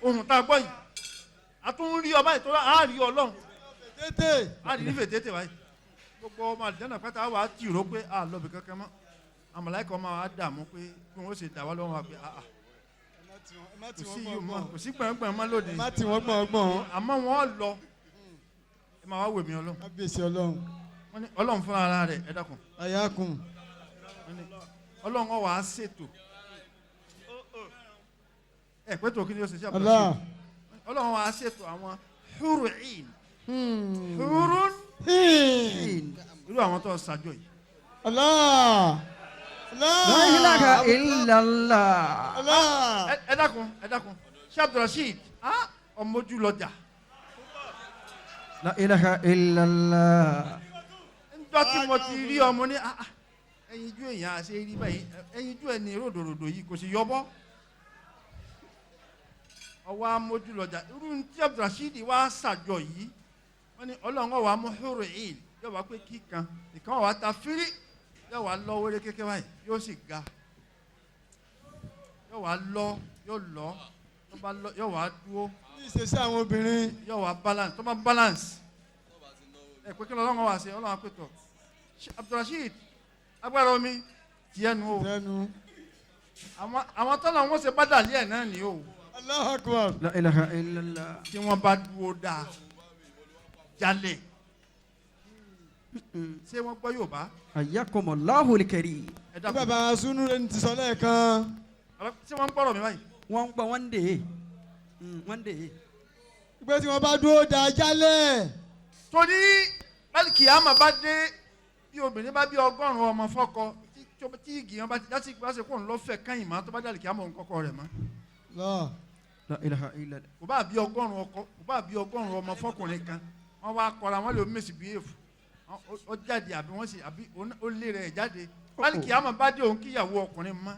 ohun tá a gbọ́ yìí a tún rí ọba ìtura a rí Ọlọ́run Tètè. a rí nífẹ̀ẹ́ tètè báyìí gbogbo ọmọ alijanna pátá wa ti rò pé a lọ bí kankan mọ́ àmàlàkọ̀ ọmọ wa dààmú pé bí wọ́n ṣe dà wá lọ́wọ́ wa pé a kò sí yìí mọ́ kò sí gbọ̀ngbọ̀n mọ́ lónìí Má tì wọ́n gbọ̀ngbọ̀n. àmọ́ wọ́n lọ ẹ máa wá wèmí Ọlọ́run. Kábíyèsí Ọlọ́run. Wọ́n ní Ọlọ́run fúnra ara rẹ̀ ẹ dákun. Ayakun. Wọ́n ní Ọlọ́run ó wá ṣètò. Ẹ pé tó kí ni ó ṣe sí àbúrò Allah. Ọlọ́run wá ṣètò àwọn hurun. Hurun. Irú àwọn tó ṣàjọ yìí. Allah. La ilaha illallah. Allah. Ẹ dákun ẹ dákun ṣé Abdulrasheed ọmọ ojú lọjà. La ilaha illallah. Njọ́ Níjọ́ tí mo ti rí ọmọ ní ẹyinjú èèyàn àṣẹ rí báyìí, ẹyinjú ẹ ní ròdòròdò yìí kò sì yọbọ́. Ọwọ́ amójú lọ́jà irú tí Abdulrasheed wá ṣàjọ yìí, wọ́n ní Ọlọ́run ọ̀wá mú hóró èèl yóò wá pé kíkan ìkan wà ta fírí yóò wá lọ wéré kékeré báyìí, yóò sì ga, yóò wá lọ, yóò lọ, tó bá lọ yóò wá dúró. Ní ìṣesí àwọn obìnrin. Yóò wá balance, tó bá balance ẹ pé kí lọ́lọ́run wá sí Ọlọ́run àpètọ̀ Abdulrasheed agbára omi tiẹ̀ nu o. Àwọn tọ́lọ̀ wọn ṣe bá dàlí ẹ̀ náà ni o. Allahu Akbar. La ilaha illallah. Tí wọ́n bá dúró dáa jalè. Ṣé wọ́n gbọ́ Yorùbá? Hayyakumullahu al-karim. Ẹ dákun. Bàbá Sunu rẹ̀ ti sọ lẹ́ẹ̀kan. Ṣé wọ́n ń gbọ́rọ̀ mi báyìí? Wọ́n ń gbọ́, wọ́n ń dè é. Wọ́n ń dè é. Ìgbé tí wọ́n bá dúró dáa jálẹ̀. Torí bálíkì àmà bá dé, bí obìnrin bá bí 100 ọmọ fọ́kọ, tí igi wọn bá ti dá sí ìgbà kó ń lọ fẹ́ kẹ́yìn mọ́, tó bá dàlíkì àmọ́ òun kọ́kọ́ rẹ̀ mọ́. La ilaha illallah. Kò bá bí 100 ọkọ, kò bá bí 100 ọmọ fọ́kùnrin kan, wọ́n wá kọ́ra wọ́n lè misbehave, ó jáde àbí wọ́n sì àbí ó lé rẹ̀ jáde. Bálíkì àmọ́ bá dé òun kíyàwó ọkùnrin mọ́.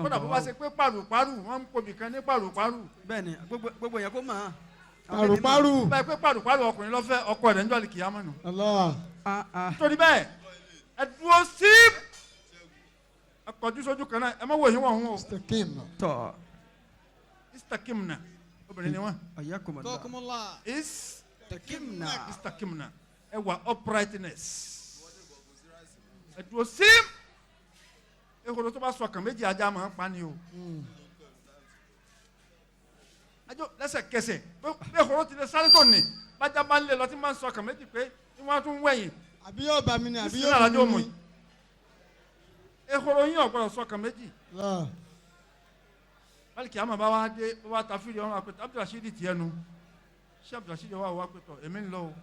Kódà bó bá ṣe pé pàrùpàrù wọ́n ń pobì kan ní pàrùpàrù. Bẹ́ẹ̀ni, gbogbo yẹn kó mọ̀ ọ́n. Pàrùpàrù. Báyìí pé pàrùpàrù ọkùnrin lọ́fẹ́ ọkọ rẹ̀ ń jọ́ àlìkìyámọ̀ nù. Torí bẹ́ẹ̀ ẹ dúró sí ẹ kọjú sójú kan náà, ẹ má wò yín wọ̀n o. Istakimna. Tọ́. Istakimna obìnrin ni wọ́n. Ayakumullah. Istakimna. Istakimna ẹ wà uprightness. Ẹ dúró sí ehoro tó bá sọ kàn méjì ajá máa ń pa ni o. Ajo lẹ́sẹ̀kẹsẹ̀ bí ehoro ti lè sáré tó ní bájá bá ń lé lọ tí máa ń sọ kàn méjì pé tí wọ́n á tún wẹ̀yìn. Àbí yóò bá mi ni àbí yóò bá mi ni. Ehoro yín ò gbọ́dọ̀ sọ kàn méjì. Bálíkì àmọ́ bá wá dé bá wá ta fídíò ọ̀run àpètọ́ Abdulrasheed tiẹ̀ nu ṣé Abdulrasheed wà wá pẹ̀tọ̀ èmi ń lọ o.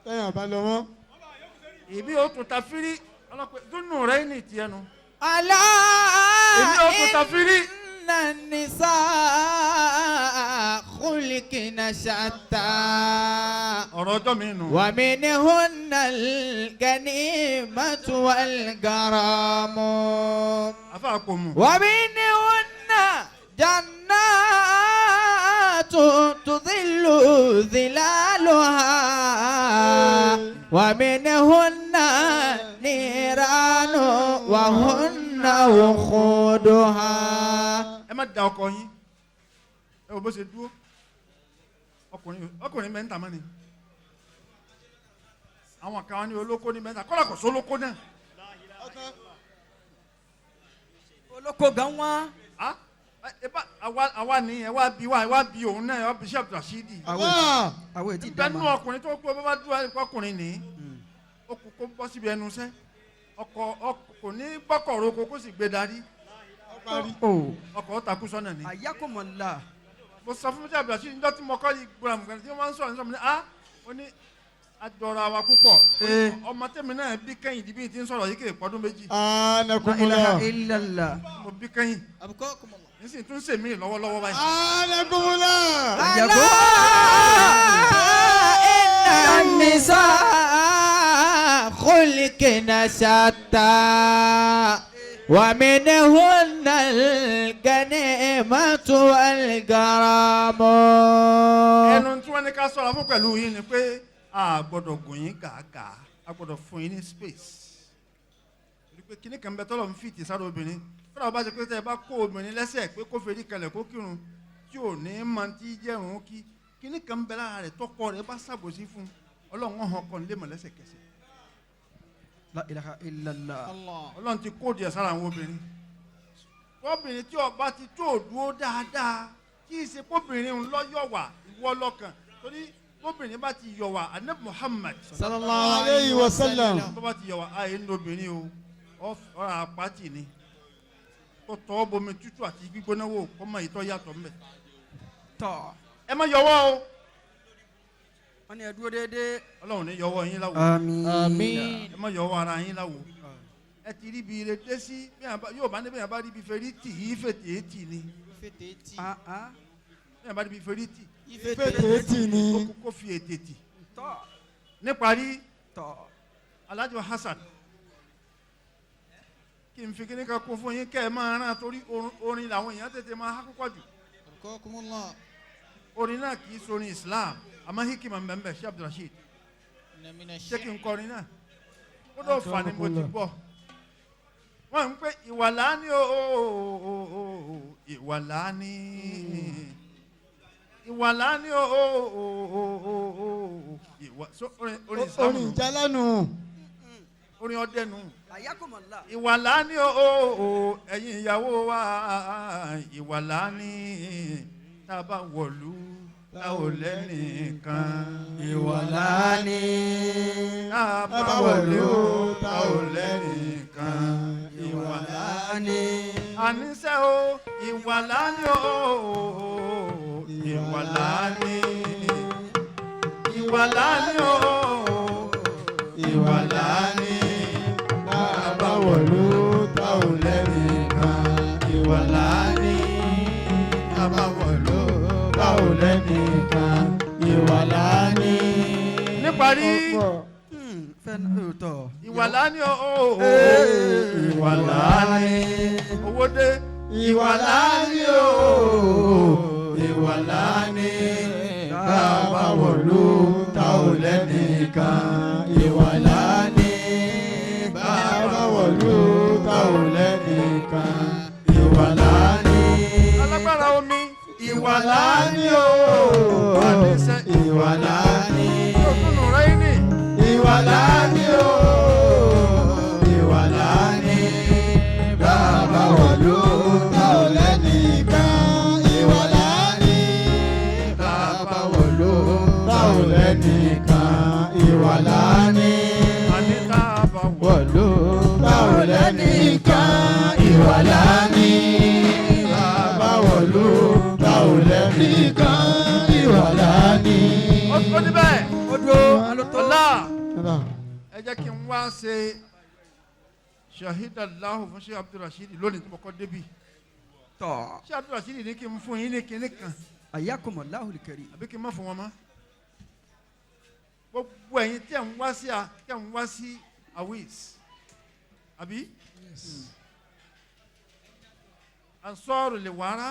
Sẹ́yìn àbá lọ wọ́n. Ìbí o tún ta fírí ọlọ́pẹ́ dúnú rẹ̀ ní tiẹ̀ nu. Alá èmi ò tún ta fírí. Inna nisaa khuliqna shatta. Ọ̀rọ̀ ọjọ́ mi nù. Wa minhunna al-ganimatu wal-garamu. Afa kò mú. Wa minhunna jannatu tudhillu dhilaluha. Wa minhunna niranu wa hunna wuquduha. Ẹ má da ọkọ yín, ẹ wò bó ṣe dúró, ọkùnrin mẹ́ta mọ́ ni, àwọn kan ní olóko ní mẹ́ta, kọ́lá kò sólóko náà. Olóko gan wá. Àwa ni ẹ wá bí wa, ẹ wá bí òun náà, ẹ wá bí Sheikh Abdulrasheed. Àwọn ètí ìdámà. Ìbẹ́nu ọkùnrin tó kú, ẹ bá dúró ọkùnrin ní, ó kú kó bọ́ síbi ẹnu sẹ́, ọkọ̀ kò ní gbọ́kọ̀ roko kó sì gbé darí. Ọkọ̀ takú sọ́nà ni. Ayakumullah. Mo sọ fún Sheikh Abdulrasheed níjọ́ tí mo kọ́ yìí gbọ́dọ̀ mọ̀ tí wọ́n máa ń sọ̀rọ̀ nísọ̀rọ̀ mi ní ó ní àjọra wa púpọ̀. Ọmọ tèmi náà bí kẹ́yìn díbí tí ń sọ̀rọ̀ yìí kì í pọ́dún méjì. Anakumullah. La ilaha illallah. Mo bí kẹ́yìn. Nísìnyí tún sèmí lọ́wọ́lọ́wọ́ báyìí. Anakumullah. Alá inna nisaa khuliqna shatta. Wa minhunna al-ganimatu wal-garamu. Ẹnu tí wọ́n ní ká sọ̀rọ̀ fún pẹ̀lú yín ni pé a gbọ́dọ̀ gùn yín gàgà, a gbọ́dọ̀ fún yín ní space. Torí pé kíní kan bẹ tọ́lọ̀ ń fìtì sára obìnrin. Fúnra bá ṣe pé tẹ́ ẹ bá kó obìnrin lẹ́sẹ̀ pé kó ferí kalẹ̀ kó kírun tí ò ní máa ti jẹ́rùn kí. Kíní kan bẹ lára rẹ̀ tọkọ rẹ̀ bá ṣàbòsí fún Ọlọ́run ọ̀hún ọkọ nílé mọ̀ lẹ́sẹ̀kẹsẹ̀. La ilaha illallah. Ọlọ́run ti kó díẹ̀ sára àwọn obìnrin. Obìnrin tí ọba ti tó dúró dáadáa kí í ṣe kóbìnrin ń lọ yọ̀wà ìwọ lọ́kàn torí kóbìnrin bá ti yọ̀wà Ànábì Muhammad sallallahu alayhi wa sallam. Tó bá ti yọ̀wà àyè ń lobìnrin o ọ̀rọ̀ àpáàtì ni kó tọ́ bomi tútù àti gbígbóná wò kó mọ ìtọ́ yàtọ̀ mbẹ̀. Tọ́. Ẹ má yọwọ́ o. Wọ́n ní ẹ dúró déédéé. Ọlọ́run ní yọwọ́ yín láwo. Àmín. Àmín. Ẹ má yọwọ́ ara yín láwo. Ẹ ti rí ibi ire dé sí yóò bá ní bí yàn bá rí ibi fèrè tì í fètè tì ní. Bí yàn bá rí ibi fèrè tì. Fètè tì ní. Ó kú kó fi ètè tì. Tọ́. Níparí, Tọ́. Alhaji Hasan, kí n fi kíní kan kún fún yín kẹ́ ẹ máa rán, torí orin làwọn èèyàn tètè máa há púpọ̀ jù. Akramakumullah. Orin náà kì í sorin Islam, àmọ́ hikima ń bẹ ń bẹ. Ṣé Abdulrasheed, Inna mina ṣé kí n shi'ri. kọrin náà? Ó dọ̀ fà ni mo ti gbọ́. Wọ́n ń pè ìwà láání o, ìwà láání, ìwà láání o, ìwà so orin Islam Orin nù. ìjálánù. Orin ọdẹ nù. Ayakumullah. Ìwà láání o, ẹ̀yin ìyàwó wa, ìwà láání, tá a bá wọ̀lú tá ò lẹ́nìkan. Ìwà láni. Tá a bá wọ̀lú tá ò lẹ́nìkan, ìwà Láni. àníṣe o, ìwà láání o, ìwà láání, ìwà láání o, ìwà láání, Tá a bá wọ̀lú tá ò lẹ́nìkan. Ìwà láání. Tá a bá wọ̀lú Tá ò lẹ́nìkan. Ìwà láání. Níparí, Fẹ́ náà tọ̀. ìwà láání o, ìwà láání, owó dé. Ìwà láání o. Ìwà láání. Tá a bá wọ̀lú tá ò lẹ́nìkan. Ìwà láání. Bá a bá wọ̀lú tá ò lẹ́nìkan. Ìwà láání. Alágbára omi, ìwà Ìwà láání láání o. Àníṣe, Ìwà láání. òtúnú rẹ ní. Ìwà láání o. Ìwà láání. Bá a bá wọ̀lú tá ò lẹ́nìkan. Ìwà láání. Bá a bá wọ̀lú tá ò lẹ́nìkan. Ìwà láání. Àní tá a bá wọ̀lú Wọ̀lú tá ò lẹ́nìkan. Ìwà láání. Bá a bá wọ̀lú tá ò lẹ́nìkan. Ìwà láání. Ó ní bẹ́ẹ̀. Ó dúró alótó. Ọlá, ẹ jẹ́ kí n wá ṣe ṣahidallahu fún Sheikh Abdulrasheed lónìí tí mo kọ́ débi. Tọ́. Sheikh Abdulrasheed ní kí n fún yín ní kinní kan, Ayakumullahu al-karim. àbí kí n má fún wọn mọ́. Gbogbo ẹ̀yin tí ẹ̀ ń wá sí tí ẹ̀ ń wá sí awis, àbí ansọ́ọ̀rù lè wàrà,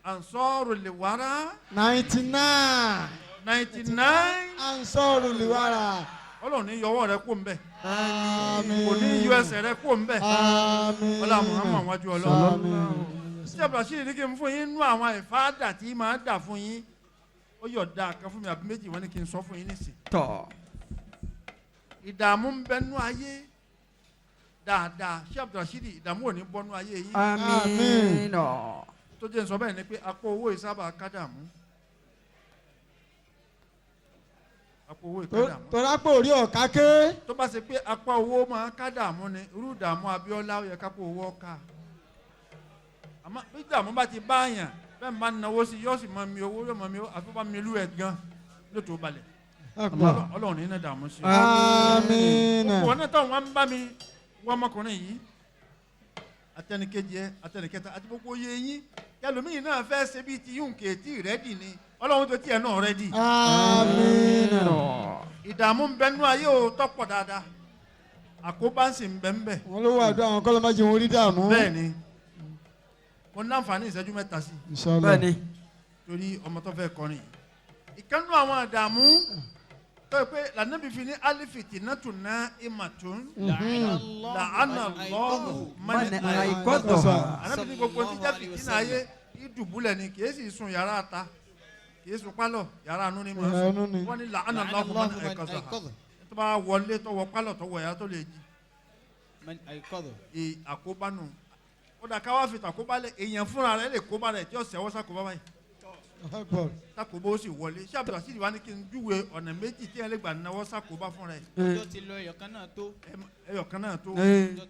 ansọ́ọ̀rù lè wàrà 99. 99. Ansọ́rù liwara. Ọlọ́run ní yọwọ́ rẹ kó ń bẹ̀, Àmín. kò ní yọ ẹsẹ̀ rẹ kó ń bẹ̀. Àmín. Ọlá Muhammad wájú Ọlọ́run. Àmín. Ṣé Abdulrasheed ní kí n fún yín nú àwọn ìfáàdà tí máa dà fún yín? Ó yọ̀ da kan fún mi àbí méjì, wọ́n ní kí n sọ fún yín nísìn. Tọ́. Ìdààmú ń bẹ nú ayé dáadáa. Ṣé Abdulrasheed, ìdààmú ò ní bọ́ nú ayé yín. Àmín. Tó jẹ́ n sọ bẹ́ẹ̀ ni pé apò owó ìsábà kádàmú, apò owó ìkádàmú. Tọ́lápọ̀ orí ọ̀ká ké. Tó bá ṣe pé apá owó máa kádàmú ni, irú ìdààmú Abíọ́lá, ó yẹ kápò owó ọ̀ka. Àmọ́ bí ìdààmú bá ti bá àyàn bẹ́ẹ̀, máa náwó sí, yóò sì máa mi owó, yóò máa mi owó, àfi bá mi lú ẹ̀ gan ló tó balẹ̀. Ọlọ́run ní iná dààmú sí i. Àmín. Wọn náà táwọn wá ń bá mi wọ́n, ọmọkùnrin yìí, atẹnikejì ẹ, atẹnikẹta, àti gbogbo oyè yín, kẹlòmíì náà fẹ́ ṣe bíi ti yún kéétì rẹ́dì ni, Ọlọ́run tó tiẹ̀ náà rẹ́dì. Àmín. Ìdààmú ń bẹ nú ayé o tọ́pọ̀ dáadáa, àkóbá sì ń bẹ ń bẹ. Wọ́n ló wà dún àwọn kọ́lọ́ má jẹun orí dààmú. Bẹ́ẹ̀ ni, mo ní àǹfààní ìṣẹ́jú 3 sí i, Inshallah. Bẹ́ẹ̀ni. torí ọmọ tó fẹ́ kọrin yìí. Ìkànnú àwọn àdààmú tó yẹ pé lànàbí fi ní alifìtì náà tún ná ìmàtún làánà lọ́ọ̀hù Man mọ́ni àìkọ́tọ̀. ànábì ní gbogbo tí jẹ́ fìtínà ayé, ìdùbúlẹ̀ ni, kìí sì sùn yàrá ta, kìí sùn pálọ̀, yàrá anú ni màá Yàrá inú sùn. ni. Wọ́n ní làánà lọ́ọ̀hù mọ́ni àìkọ́tọ̀, tó bá wọlé tó wọ pálọ̀ tó wọ yàrá tó lè jí Man ayqadha. Àkóbá nù. Ó dà, káwá fi tàkóbá lẹ, èèyàn fúnra rẹ̀ lè kóbá rẹ̀ tí ó sẹ́wọ́ sàkóbá báyìí, sàkóbá ó sì wọlé. Ṣé Abdulrasheed wá ní kí n júwe ọ̀nà méjì tí ẹ lè gbà náwó sàkóbá fúnra ẹ̀? Ọjọ́ ti lọ, ẹyọkan náà tó. Ẹyọkan náà tó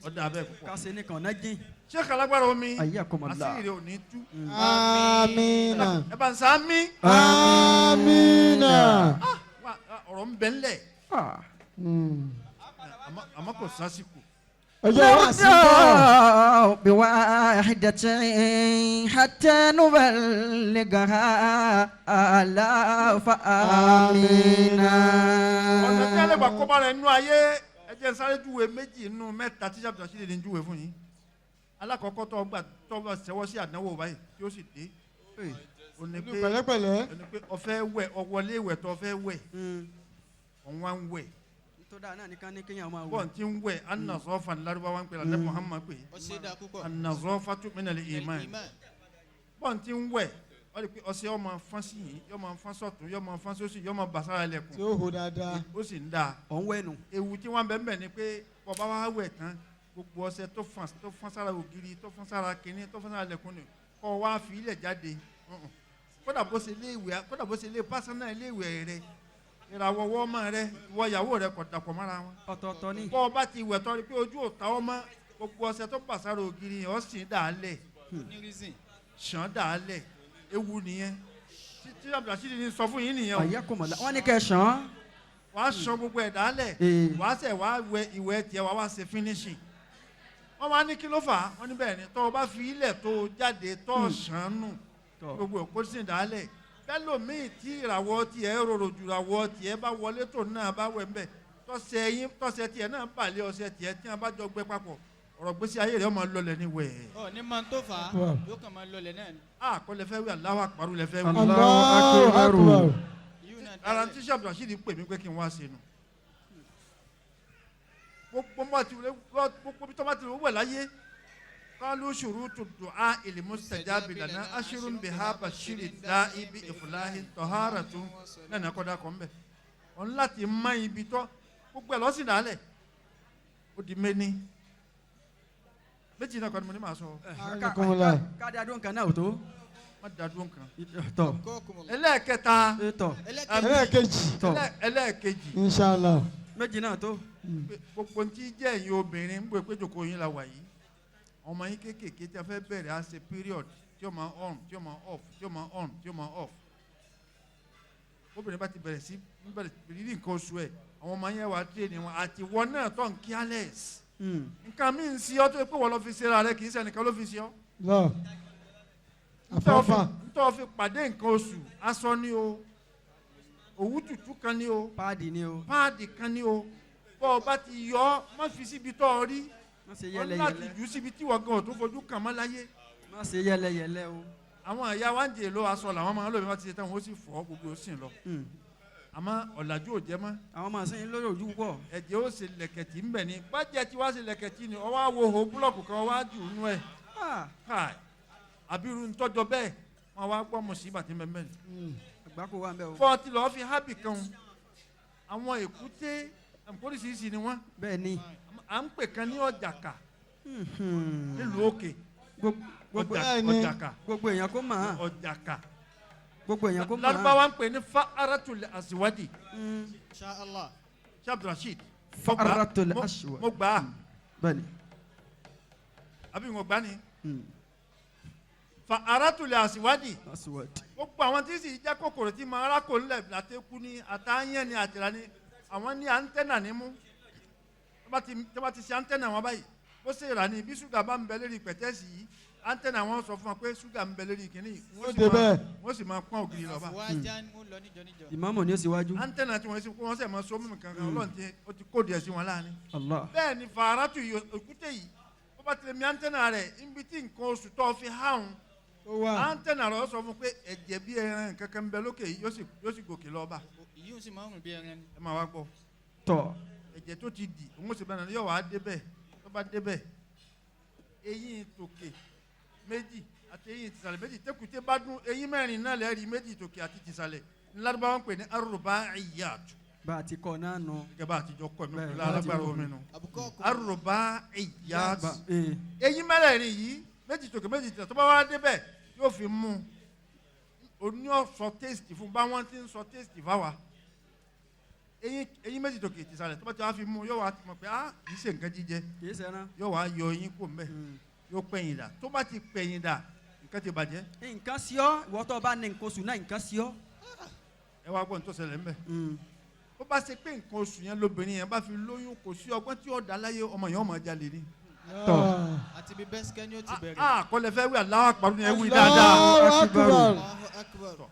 ọ̀dà abẹ́ púpọ̀. Kásẹ̀ nìkan náà jìn. Ṣé kàlágbára omi, Ayyakumullah. àṣírí rẹ̀ ò ní tú. Àmín. Ẹ bá ń sá mí. Àmín. Ọ̀rọ̀ ń bẹ ńlẹ̀, àmọ́ kò sásìkò. Ọjọ́ wa sí bọ̀. نرضى بواحدة حتى نبلغها آلاف آمنا. Ọ̀nà tí alẹ́ gbà kó bá rẹ̀ nínú ayé, ẹ jẹ́ n sáré júwe méjì nínú mẹ́ta tí sábà sílẹ̀ ní júwe fún yín. Alákọ̀ọ́kọ́ tó gbà sẹ́wọ́ sí àdánwò báyìí tí ó sì dé, ó ní pé Pẹ̀lẹ́pẹ̀lẹ́. ó ní pé ọ̀fẹ́ wẹ̀, ọwọlé ìwẹ̀ tó ọ̀fẹ́ wẹ̀, òun wá ń wẹ̀. Tó dáa náà nìkan ní kéèyàn máa wò. Bọ́ọ̀n tí ń wẹ̀, anazọ́fà ní Lárúbáwá ń pè lálẹ́ Muhammad pè. Ó ṣe dáa púpọ̀. Anazọ́fà tún minal iman. Bọ́ọ̀n tí ń wẹ̀, wọ́n rí i pé ọṣẹ ọmọ fọ́n sí yìí, yọ máa fọ́n sọ̀tún, yọ máa fọ́n sósì, yọ máa bà sára Tí lẹ̀kùn. ó hó dáadáa. Ó sì ń dáa. Ọ̀ ń wẹ̀nu. Ewu tí wọ́n bẹ̀ ń bẹ̀ ni pé bọ́ba wa wẹ̀ tán, gbogbo ọṣẹ tó fọ́n sára ògiri, tó fọ́n sára kínní, tó fọ́n sára lẹ̀kùn ni kọ́ wa fi ilẹ̀ jáde. Kódà bó ṣe ilé ìwẹ̀, kódà bó ṣe ilé pásánà, ilé ìwẹ̀ rẹ, ìràwọ̀ ọwọ́ ọmọ rẹ, ìwọ ìyàwó rẹ, kò dàpọ̀ mọ́ra wọn. Ọ̀tọ̀ọ̀tọ̀ ni. Bọ́ ọ bá ti wẹ̀ tọ́ ni pé ojú ò ta ọmọ, gbogbo ọṣẹ tó bà sára ògiri yẹn, ọ sì dà á lẹ̀. Ní reason. Ṣàn dà á lẹ̀, ewu nìyẹn tí Abdulrasheed ní sọ fún yín nìyẹn o. Àyà kò mọ̀ la wọ́n ní kẹ́ ẹ ṣàn án. Wàá ṣan gbogbo ẹ̀ dálẹ̀. Wàá sẹ̀ wàá wẹ ìwẹ̀ tiẹ̀, wàá wá ṣe finishing. Wọ́n máa ní kí ló fà á? Wọ́n ní bẹ́ẹ̀ ni, tọ́ ọ bá fi ilẹ̀ tó o jáde tọ́ ọ ṣàn nù, gbogbo ẹ̀ kó sì dálẹ̀ bẹ́lòmíì tí ìràwọ̀ tiẹ̀ rorò jù, ìràwọ̀ tiẹ̀ bá wọlé tó náà bá wẹ̀ ńbẹ̀, tọ́sẹ̀ yín, tọ́sẹ̀ tiẹ̀ náà balẹ̀, ọṣẹ tiẹ̀ tí wọ́n bá jọ gbẹ papọ̀, ọ̀rọ̀ gbèsè ayé rẹ̀ ọmọ lọlẹ̀ ní wẹ̀. Ọ ní máa tó fà á. Wow. Yóò kàn máa lọlẹ̀ náà ni. A kọ́ lẹ fẹ́ wí, Allahu Akbar lẹ fẹ́ wí. Allahu Akbar. Yíò náà Ara dálẹ̀. tí sàbùdà sì ti pè mí pé kí n wá sí nu, gbogbo mọ́ ti gbogbo bí tọ́ba ti wẹ̀ láyé kálú ṣurutu du'a il-mustajabi lana ashirun biha bashiri da'i bi iflahi taharatu nana kọ́dà kọ́ mbẹ́ ọ̀n láti má ibi tọ́ gbogbo ẹ̀ lọ́sìn dálẹ̀. Ó di méní, méjì náà kọ́ni mo ní màá sọ. Anakumula. Káàdì adó nǹkan náà ò tó. Má dàdúró nǹkan. Tọ̀. Kọ́kùnmọ̀. Ẹlẹ́ẹ̀kẹta. Tọ̀. Ẹlẹ́ẹ̀kejì. Tọ̀. Ẹlẹ́ẹ̀kejì. Inshallah. Méjì náà tó. Pé gbogbo ntí jẹ́ ẹ̀yin obìnrin ń gbé péjọkọ yín la wà yìí, ọmọ yín kéékèèké tí a fẹ́ bẹ̀rẹ̀ á ṣe period tí ó máa on, tí ó máa off, tí ó máa on, tí ó máa off. Obìnrin bá ti bẹ̀rẹ̀ sí ń bẹ̀rẹ̀ rírí nǹkan oṣù ẹ̀, àwọn ọmọ yẹn wà á train wọn àti wọn náà tó ń careless. Nǹkan mi ń sí ọ tó yẹ pé wọ́n lọ fi ṣera rẹ, kì í ṣe ẹnìkan ló fi ṣe ọ. Lọ. Àfọ́fà. Ntọ́ fi pàdé nǹkan oṣù, aṣọ ni o, òwú tútù kan ni o, Páàdì ni o. Páàdì kan ni o, bọ́ ọ bá ti yọ ọ́, má fi síbi tọ́ ọ rí. Má ṣe Ọ ní láti yẹlẹyẹlẹ. jù ú síbi tí wọ́n gan ò tún fojú kàn mọ́ láyé. Má ṣe yẹlẹyẹlẹ o. Àwọn ìyá wa ń jè ló aṣọ làwọn máa ń lò, bí wọ́n ti ṣe tán, wọ́n sì fọ́ gbogbo, ó sì ń lọ. Àmọ́ ọ̀làjú ò jẹ́ mọ́. Àwọn máa sẹ́yìn lórí ojú púpọ̀. Ẹ̀jẹ̀ ó ṣe lẹ̀kẹ̀tì ń bẹ̀ ni bájẹ́ tí wàá ṣe lẹ̀kẹ̀tì ni ọwọ́ àwo ho búlọ̀kù kan wá jù ú nú ẹ̀. Káì, àbí irú ntọ́jọ bẹ́ẹ̀ wọ́n wá gbọ́ mùsíbà tí ń bẹ mẹ́rin. Àgbákò wà ń bẹ̀ o. Fọ́ọ̀tì lọ́ọ́ fi hábì kan àwọn èkúté oríṣiríṣi ni wọ́n. Bẹ́ẹ̀ ni. À ń pè kan ní ọ̀jàkà nílùú òkè. Ọ̀jàkà. Gbogbo èèyàn kó mọ̀ án. Ọ̀jàkà. Gbogbo èèyàn kó mọ̀ án. Lárúbáwá ń pè ní fa'aratul asiwadi. Insha Allah. Abdulrasheed. Fa'aratul aswad. Mo gbà á. Bẹ́ẹ̀ ni. Àbí mo gbà ni. Fa'aratul asiwadi. Aswad. Gbogbo àwọn tí sì jẹ́ kòkòrò tí máa rákò ńlẹ̀ látẹ́kù ní àtàyàn ní àtìrà ní àwọn ní antenna ní mú. Tó bá ti ṣe antenna wọn báyìí, bó ṣe rà ní bí ṣúgà bá ń bẹ lérí pẹ̀tẹ́sì yìí, antenna wọn sọ fún wọn pé ṣúgà ń bẹ lérí kínní. Wọ́n sì máa pọ́n ògiri lọ bá. Ìmáàmù ni ó síwájú. Antenna tí wọ́n sì wọ́n sẹ̀ máa so mímu kankan, Ọlọ́run ti ó ti kóòdù ẹ̀ sí wọn láàrin. Allah. Bẹ́ẹ̀ ni fàárátù yìí, òkúté yìí, bó bá ti lè mi antenna rẹ̀ níbi tí nǹkan oṣù tó fi háhùn, antenna rẹ̀ sọ fún pé ẹ̀jẹ̀ bí ẹran kankan ń bẹ lókè yìí, yóò sì gòkè lọ bá. Yíò sì máa ń rùn bí ẹran ni. Ẹ máa wá gbọ́. Tọ̀. Ẹ̀jẹ̀ tó ti dì, òun sì bẹ̀rẹ̀, yóò wá débẹ̀. Tó bá débẹ̀, eyín tòkè méjì àti eyín tìsàlẹ̀ méjì, tẹkùtẹ bá dún eyín mẹ́rin náà lẹ́rìí, méjì tòkè àti tìsàlẹ̀, ńlárúbáwá ń pè ní arúbá ìyàtù. Bá a ti kọ́ náà nù. Gẹ́gẹ́ bá a ti jọ kọ́ mi pẹ̀lú alágbára omi nù. Arúbá ìyàtù. Eyín mẹ́rẹ̀ẹ̀rin yìí, méjì tòkè, méjì tìsàlẹ̀, tó bá wá débẹ̀ yóò fi mú un. Oní ọ̀sọ̀ taste fún báwọn ti ń sọ taste fáwa. Eyín méjì tòkè tìsàlẹ̀, tó bá ti wá fi mú, yóò wá mọ̀ pé ah, kì í ṣe nǹkan jíjẹ. Kì í ṣe ẹran. Yóò wá yọ eyín kò mbẹ, yóò pẹ̀yìn dà. Tó bá ti pẹ̀yìn dà, nǹkan ti bàjẹ́. Nǹkan sí ọ, ìwọ tó bá ní nǹkan oṣù náà, nǹkan sí ọ. Ẹ wá gbọ́ ní tó ṣẹlẹ̀ ńbẹ̀. Ó bá ṣe pé nǹkan oṣù yẹn lóbìnrin yẹn bá fi lóyún, kò sí ọgbọ́n tí ó dá láyé, ọmọ yẹn ọmọ jalè ni. Tọ́. Àti bí bẹ́sikẹ́ ni ó ti bẹ̀rẹ̀. A kọ́lẹ̀ fẹ́ wí Allahu Akbar ni ẹ wí dáadáa. Allahu Akbar. Allahu Akbar.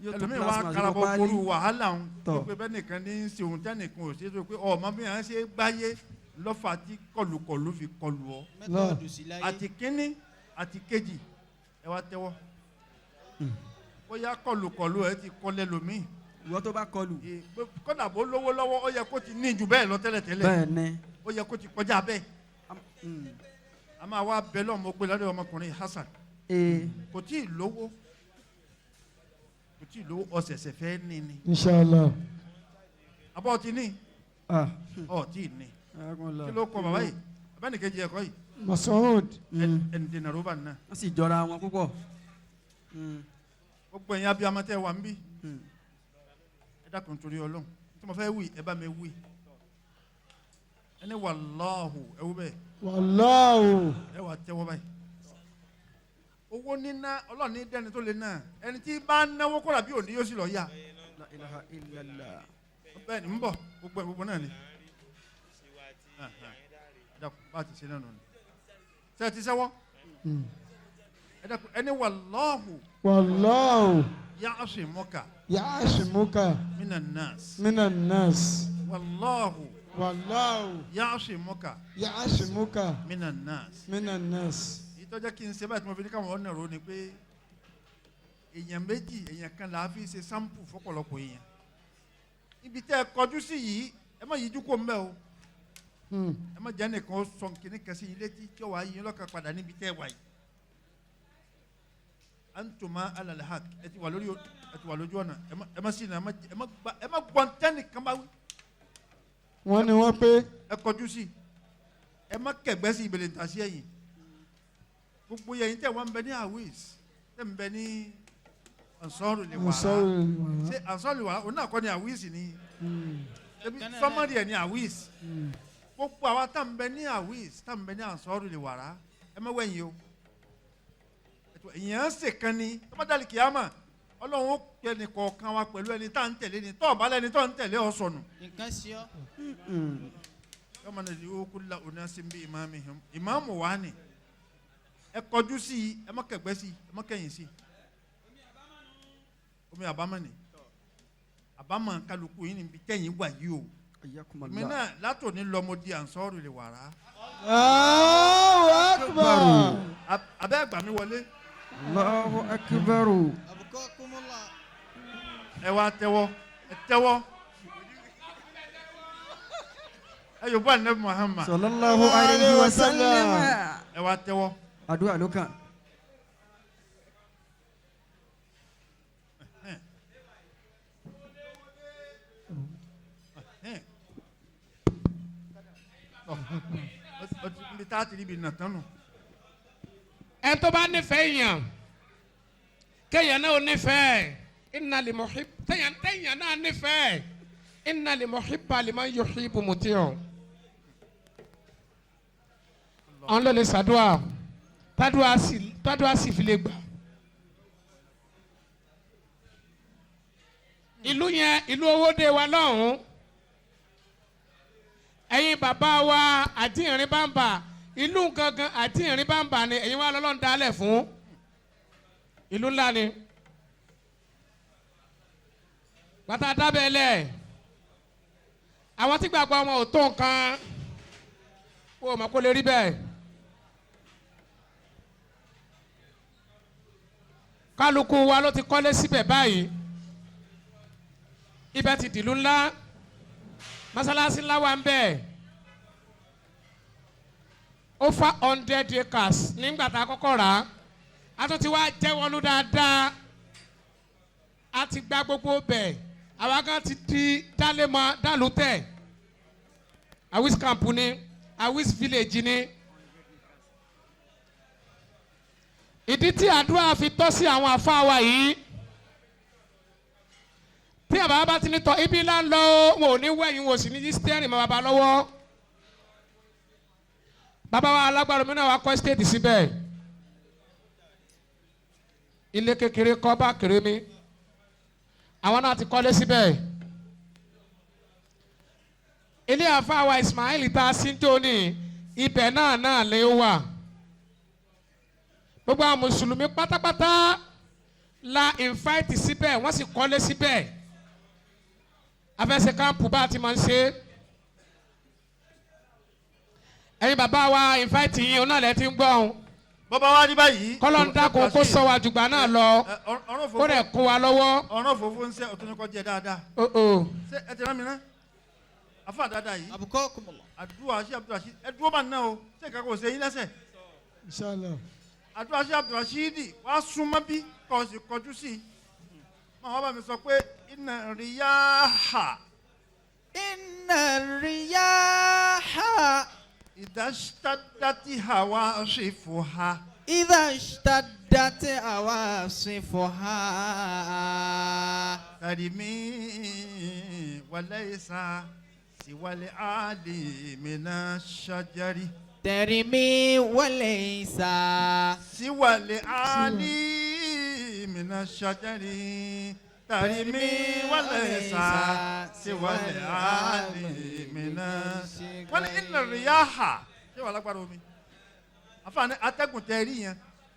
Yóò tó Ẹlòmíì wá plasma sínú karabọ páálí. koru wàhálà ń tó Tọ́. pé bẹ́ẹ̀ nìkan ní í ṣe òun tẹ́nìkan ò ṣe é, tó pé ọmọ bí wọ́n ṣe gbáyé lọ́fà tí kọlùkọlù fi kọlù ọ. Mẹ́tọ́ọ̀dù sí láyé. Àti kínní àti kejì, ẹ wá tẹ́wọ́, bóyá kọlùkọlù ẹ ti kọlẹ̀ lómi. Ìwọ tó bá kọlù. Kódà bó lówó lọ́wọ́, ó yẹ kó ti ní jù bẹ́ẹ̀ lọ tẹ́lẹ̀tẹ́lẹ̀. Bẹ́ẹ̀ ni. Ó yẹ kó ti kọjá bẹ́ẹ̀. A máa wá bẹ lọ́mọ pé lọ́dọ̀ ọmọkùnrin Hasan Ee. kò tí ì lówó, kò tí ì lówó, ọ̀sẹ̀sẹ̀ fẹ́ ní ni. Inshallah. Abọ́ ti ní. Ah. Ọ̀ tí ì ní. Kí ló kọ bàbá yìí abẹ́nìkejì ẹ̀kọ́ yìí? Masoud. Ẹni dènà rọ́bà náà. Wọ́n sì jọra wọn púpọ̀. Gbogbo ẹ̀yin abiyamọ tẹ́ wà ń bí, ẹ dákun torí Ọlọ́run, tí mo fẹ́ wí, ẹ bá mi wí. Ẹni wàláhù, ẹ wú bẹ́ẹ̀. Wallahu. Ẹ wà tẹ́wọ́ báyìí. Owó níná, Ọlọ́run ní dẹ́ni tó lè ná. Ẹni tí bá ń náwó kọ́ra bí òní yóò sì lọ yá. La ilaha illallah. Bẹ́ẹ̀ ni ń bọ̀, gbogbo ẹ̀ gbogbo náà ni. Ẹ dákun, bá a ti ṣe náà nù ni ṣe é ti sẹ́wọ́. Ẹ dákun, ẹni wàláhù. Wallahu. Ya'simuka Ya'ashimuka minan nas. minan nas. Wàláhù. Wallahu. Ya'simuka Ya'ashimuka minan nas. minan nas. Ìtọ́jẹ́ kí n ṣe báyìí tí mo fi ní káwọn ọ̀nà ro ni pé èèyàn méjì, èèyàn kan là á fi ṣe sáǹpù fọ́pọ̀lọpọ̀ èèyàn. Ibi tẹ́ ẹ kọjú sí yìí, ẹ má yíjú kó ń bẹ́ o. Ẹ má jẹ́ nìkan ó sọ kíní kan sí yín létí tí ó wàá yín lọ́kàn padà níbi tẹ́ ẹ wà yìí. Antuma alal haq, ẹ ti wà lórí, ẹ ti wà lójú ọ̀nà. Ẹ má sí ní, ẹ má gbọ́n tẹ́nìkan bá wí. Wọ́n ní wọ́n pé. Ẹ kọjú sí, ẹ má kẹ̀gbẹ́ sí ìbèlè ntàsí ẹ̀yìn. Gbogbo yẹn tẹ wọn bẹ ní awis, tẹ ń bẹ ní ansọ́rù lè wàrà. Ansọ́rù lè wàrà. Ṣé ansọ́rù lè wàrà òun náà kọ́ ni awis ni? Ebi sọmọdì ẹ̀ ní awis. Gbogbo àwa tá ń bẹ ní awis, tá ń bẹ ní ansọ́rù lè wàrà, ẹ má wẹ̀yìn o. Ètò èèyàn ń ṣèkan ni tọ́mọdàlì kìámà, Ọlọ́run ó pẹ́ ní kọ̀ọ̀kan wa pẹ̀lú ẹni tá ń tẹ̀lé ni. Tọ́ọ̀ bá lẹ́ni tó ń tẹ̀lé ọ sọnù. Nǹkan sí ọ. Yọmọ náà yóò kú la ọ̀nà sí bí ìmáàmù ìmáàmù wa ni. Ẹ kọjú sí i, ẹ má kẹ̀gbẹ́ sí i, ẹ má kẹ̀yìn sí i. Omi àbámọ̀ ni àbámọ̀ kálukú yín níbi tẹ̀yìn wà yìí o. Ayakumallah. Mi náà látòní lọ́mọdé ànsọ́rù lè wàrà. Allahu Akbar. Abẹ́ ẹ̀gbà mi wọlé. Allahu akbar. Abukakumullah. Ẹ wá tẹ́wọ́, ẹ tẹ́wọ́, ẹ yóò bá Ànábì Muhammad. Sallallahu alayhi wa sallam. Ẹ wá tẹ́wọ́. Àdúrà ló kàn. Nbi tá a ti rí bi nà tán nù. Ẹ tó bá nífẹ̀ẹ́ èèyàn, kéèyàn náà ò nífẹ̀ẹ́ inna li muhib, téèyàn téèyàn náà nífẹ̀ẹ́, inna li muhibba liman yuhibbu muti'u. Àwọn ló lè ṣàdúrà tádùá sì fi lè gbà. Ìlú yẹn, ìlú Owódé wa lọ́hùn-ún, ẹ̀yin bàbá wa àti ìrìn bàǹbà, ìlú gangan àti ìrìn bàǹbà ni ẹ̀yin wa lọ́lọ́run dálẹ̀ fún. Ìlú ńlá ni bàtà dábẹ́lẹ̀. Àwọn tí gbàgbọ́ wọn ò tó nǹkan, kó o mọ̀ kó lè rí bẹ́ẹ̀. Kálukú wa ló ti kọ́lé síbẹ̀ báyìí. Ibẹ̀ ti dìlú ńlá, masalasi ńlá wà ń bẹ̀, over 100 acres nígbà tá a kọ́kọ́ rà á. A tún ti wá jẹ́wọ́lú dáadáa, a ti gba gbogbo bẹ̀, àwa kan ti di dálémọ dálùtẹ̀. Awis camp ni, Awis village ni. Ìdí tí àdúrà fi tọ́ sí àwọn àfáà wa yìí, tí àbá bá ti ní tọ́ ibi ńlá ń lọ, wọn ò ní wẹ̀yìn, wọn ò sì ní yí steering mọ́ bàbá lọ́wọ́. Bàbá wa alágbára mi náà wá kọ́ stéètì síbẹ̀. Ilé kékeré kọ́ bá kéré mi, àwọn náà ti kọ́lé síbẹ̀. Ilé àfáà Ismail tá a sí tó ní ibẹ̀ náà náà lè wà. Gbogbo àwọn mùsùlùmí pátápátá la invite síbẹ̀, wọ́n sì kọ́lé síbẹ̀. Afẹsẹ̀ camp bá a ti máa ń ṣe. Ẹ̀yin bàbá wa invite yín, ọ̀nà lẹ́ ti ń gbọ́ ọ̀hún. Bọ́bá wa ní báyìí. Kọ́lọ́ ń dákun kó sọ wa jùgbà náà lọ, kó rẹ̀ kó wa lọ́wọ́. Ọ̀rọ̀ fòfó ń sẹ́ ọ̀tún ní kọ́ jẹ dáadáa. Ṣé ẹ ti rán mi rán? Afa dáadáa yìí. Àdúrà sí Abdulrasheed ẹ dúró bá ná o, ṣé nǹkan kò ṣe yín lẹ́sẹ̀? Inshallah. Àdúrà sí Abdulrasheed wàá súnmọ́ bí kò sì kọjú sí i. Màá wá bá mi sọ pé inna riyaha. Inna riyaha. Idha ishtaddat hawasifuha. Idha ishtaddat hawasifuha. Tarimi walaysa siwal ali mina shajari. Tarimi walaysa siwal ali mina shajari. Tarimi walaysa siwal ali mina. Wọ́n ní inna riyaha. Ṣé wàá lágbára omi? Àfààní atẹ́gùn tẹ rí yẹn,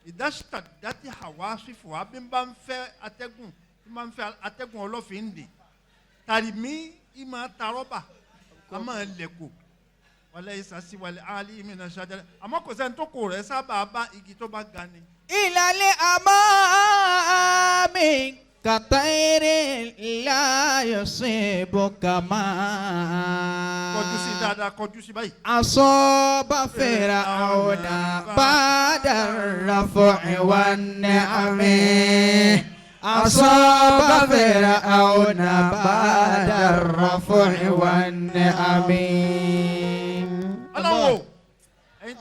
ìdásítà dátì hàwá sífò wá bí n bá ń fẹ́ atẹ́gùn, bí n bá ń fẹ́ atẹ́gùn ọlọ́fin dè. Tàrí mi ìmọ̀ ta rọ́bà, a máa lẹ̀kọ̀. Wàlẹ̀ ìsàsí wàlẹ̀ alí mi náà ṣáájú. Àmọ́ kò sẹ́ni tó kò rẹ̀ sábà bá igi tó bá ga ni. Ìlàlẹ̀ àmọ́ mi kàtàìrì láyọ̀ sí ibùkàmá. Kọjú sí dáadáa, kọjú sí báyìí. Asọ́ba fèrè àwọn bàdàrà fún ìwà ní àmì. Asọ́ba fèrè àwọn bàdàrà fún ìwà ní àmì. Ọlọ́wọ́ ẹ̀yin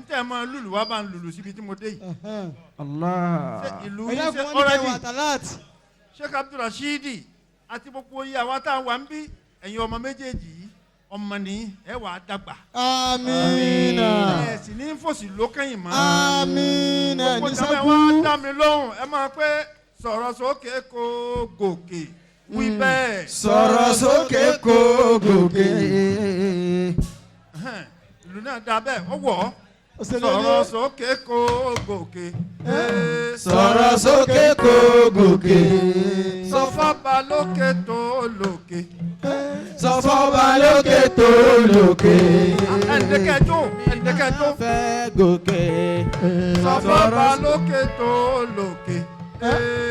tẹ́ ẹ máa lùlù wá bá ń lùlù síbi tí mo dé yìí. Allah. Ṣé ìlú yìí ṣe ọ̀rẹ́dì? Sheikh Abdulrasheed àti gbogbo iye àwa tá a wà ń bí ẹ̀yin ọmọ méjèèjì yìí ọmọ ní ẹ wà á dàgbà. Amina. Ẹ sì ní fòsì lókẹ́yìn mọ́. Amina. Gbogbo ìjọba ẹ wá dá mi lóhùn, ẹ máa pé sọ̀rọ̀ sókè kó gòkè wí bẹ́ẹ̀. Sọ̀rọ̀ sókè kó gòkè. Ìlú náà dá bẹ́ẹ̀, ó wọ̀ ọ́. Sọ̀rọ̀ sókè kó gòkè. Sọ̀rọ̀ sókè kó gòkè. Sọ fọ́ba lókè tó lókè. Sọ fọ́ba lókè tó lókè. Ẹ̀ǹdẹ́kẹ́jọ́ ẹ̀ǹdẹ́kẹ́jọ́. Fẹ́ gòkè. Sọ fọ́ba lókè tó lókè.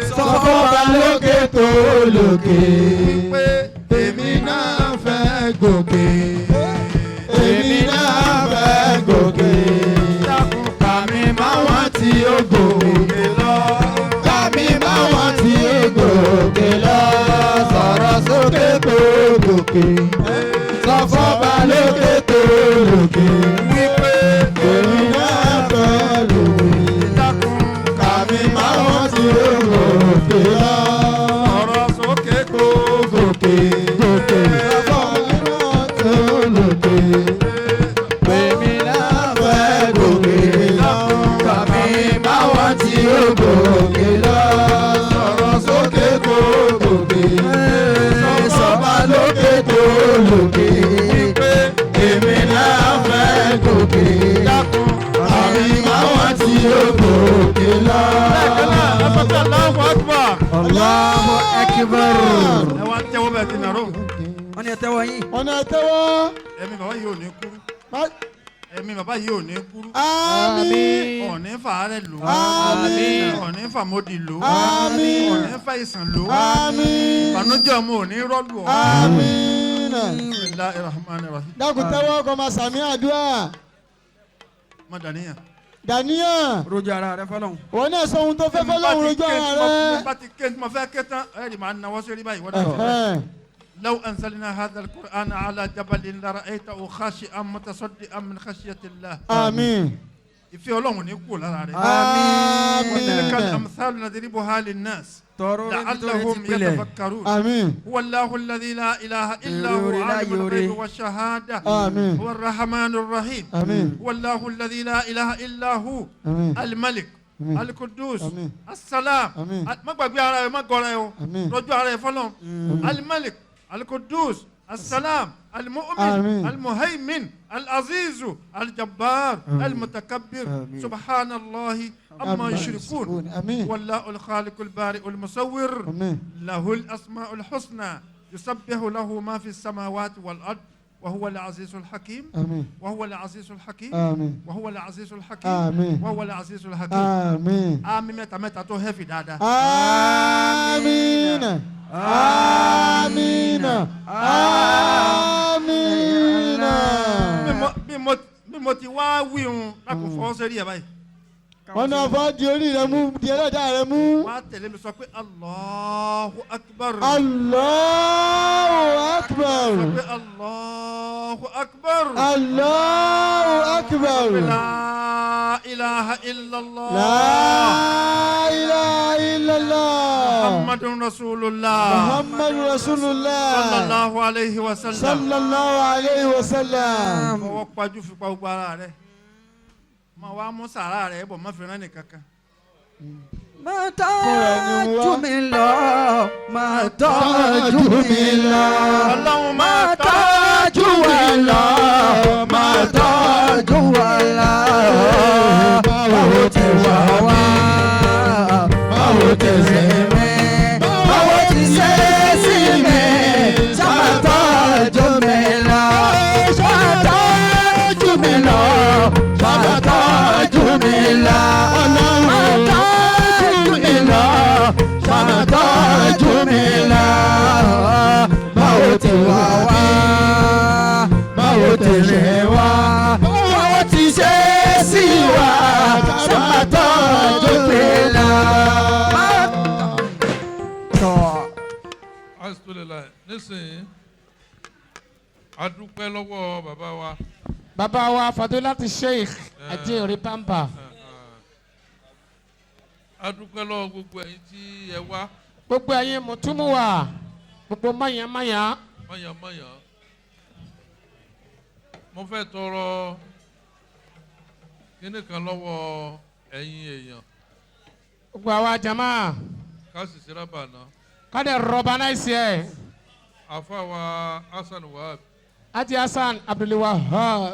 Sọ fọ́ba lókè tó lókè. Wípé èmi náà fẹ́ gòkè. Èmi náà fẹ́ gòkè. Dákun Kàmí máwọn tí ó gòkè lọ. Kàmí máwọn tí ó gòkè lọ. Sọ̀rọ̀ sókè kó gòkè. Sọ fọ́ba lókè tó lókè. Wípé èmi náà fẹ́ gòkè. Dákun Kàmí máwọn tí ó gòkè lọ. Sọ̀rọ̀ sókè kó gòkè. Gòkè. Sọ fọ́ba tó lókè. Èmi náà Fẹ́ gòkè lọ. Kàmí máwọn tí ó gòkè lọ. Sọ̀rọ̀ sókè kó gòkè. Sọ̀ba lókè tó lókè. Wípé Èmi náà fẹ́ gòkè. dákun. Kàmí máwọn tí ó gòkè lọ. Lẹ́ẹ̀kan náà, ẹ sọ pé Allahu Akbar. Allahu Akbar. Ẹ wá tẹ́wọ́ bẹ́ẹ̀ ti nàró. Wọ́n ní ẹ tẹ́wọ́ yín. Ọ̀nà ẹ̀tẹ́wọ́. Ẹ̀mí bàbá yìí ò ní kúrú. Ẹ̀mí bàbá yìí ò ní kúrú. Àmín. Ọ̀ní fàárẹ̀ lò. Àmín. Ọ̀ní fàmódì lò. Àmín. Ọ̀ní fàìsàn lò. Àmín. Ìbànújẹ́ ọmọ ò ní rọ́lù ọ́. Àmín. Bismillahir Rahmanir Rahim. Dákun tẹ́wọ́ kó máa sàmì àdúrà. Má dàníyàn. Dàníyàn. Rojú ara rẹ fọlọ́hún. Wọ́n náà sọ ohun tó fẹ́ fọlọ́hún rojú ara rẹ. Bá ti ké tí mo fẹ́ ké tán, ẹ̀rì máa nawọ́ sí rí báyìí. Wọ́n náà sọ. لو أنزلنا هذا القرآن على جبل لرأيته خاشعا متصدعا من خشية الله. Àmín. Ìfẹ́ Ọlọ́run ní kú lára rẹ̀. Àmín. وتلك الأمثال نضربها للناس Tọrọ orí nítorí ti لعلهم pilẹ̀. يتفكرون. Àmín. هو الله الذي لا إله إلا هو يوري لا عالم يوري. الغيب والشهادة. آمين. هو الرحمن الرحيم. آمين. هو الله الذي لا إله إلا هو. آمين. الملك. آمين. القدوس. آمين. السلام. آمين. má gbàgbé ara ẹ, má gọra ẹ o. Àmín. Rọjò ara ẹ fọlọ́n. الملك القدوس السلام المؤمن آمين. المهيمن العزيز الجبار المتكبر آمين. سبحان الله عما يشركون آمين. والله الخالق البارئ المصور آمين. له الأسماء الحسنى يسبح له ما في السماوات والأرض وهو العزيز الحكيم آمين. وهو العزيز الحكيم آمين. وهو العزيز الحكيم آمين. وهو العزيز الحكيم آمين. آمين mẹ́ta mẹ́ta tó hẹ́fì dáadáa. آمين. آمين. آمين. Bí mo ti wá wíhun lákò fọwọ́ sórí ẹ̀ báyìí. Wọ́n náà fọ́ di orí rẹ mú, di ẹlẹ́dàá rẹ mú. Wá tẹ̀lé mi sọ pé Allahu Akbar. Allahu Akbar. Sọ pé Allahu Akbar. Allahu Akbar. Sọ pé La ilaha illallah. La ilaha illallah. Muhammadun Rasulullah. Muhammadu Rasulullah. Sallallahu alayhi wa sallam. Sallallahu alayhi wa sallam. Fọwọ́ pajú fi pa gbogbo ara rẹ̀. Máa wá mú sàrà rẹ̀ bọ̀ má fi rán nìkankan. Máa tọ́jú mi lọ, máa tọ́jú mi lọ. Ọlọ́run máa tọ́jú wa lọ, máa tọ́jú wa lọ. Báwo ti wà wá? Báwo ti ṣe mí? Báwo ti ṣe sí mi? Ṣá tọ́jú mi lọ, ṣá tọ́jú mi lọ, ṣá tọ́jú mi lọ. Máa tọ́jú mi lọ, ṣá tọ́jú mi lọ. Báwo ti wà wá? Báwo ti ṣe wá? Báwo ti ṣe sí wa? Ṣá tọ́jú mi lọ. Alhamdulillah, nísìnyí a dúpẹ́ lọ́wọ́ bàbá wa. Bàbá wa Fadilati Sheikh Ajínrere Bamba. A dúpẹ́ lọ́wọ́ gbogbo ẹ̀yin tí ẹ wá. Gbogbo ẹ̀yin mùtúmùwà, gbogbo mọ̀yánmọ̀yán. Mọ̀yánmọ̀yán. Mo fẹ́ tọrọ kíní kan lọ́wọ́ ẹ̀yin èèyàn. Gbogbo àwa jama. Ká sì ṣe rábà náà. Kádẹ rọba náà ṣe ẹ̀. Àfa wa Hasan Wahab. Haji Hasan Abdul Wahab.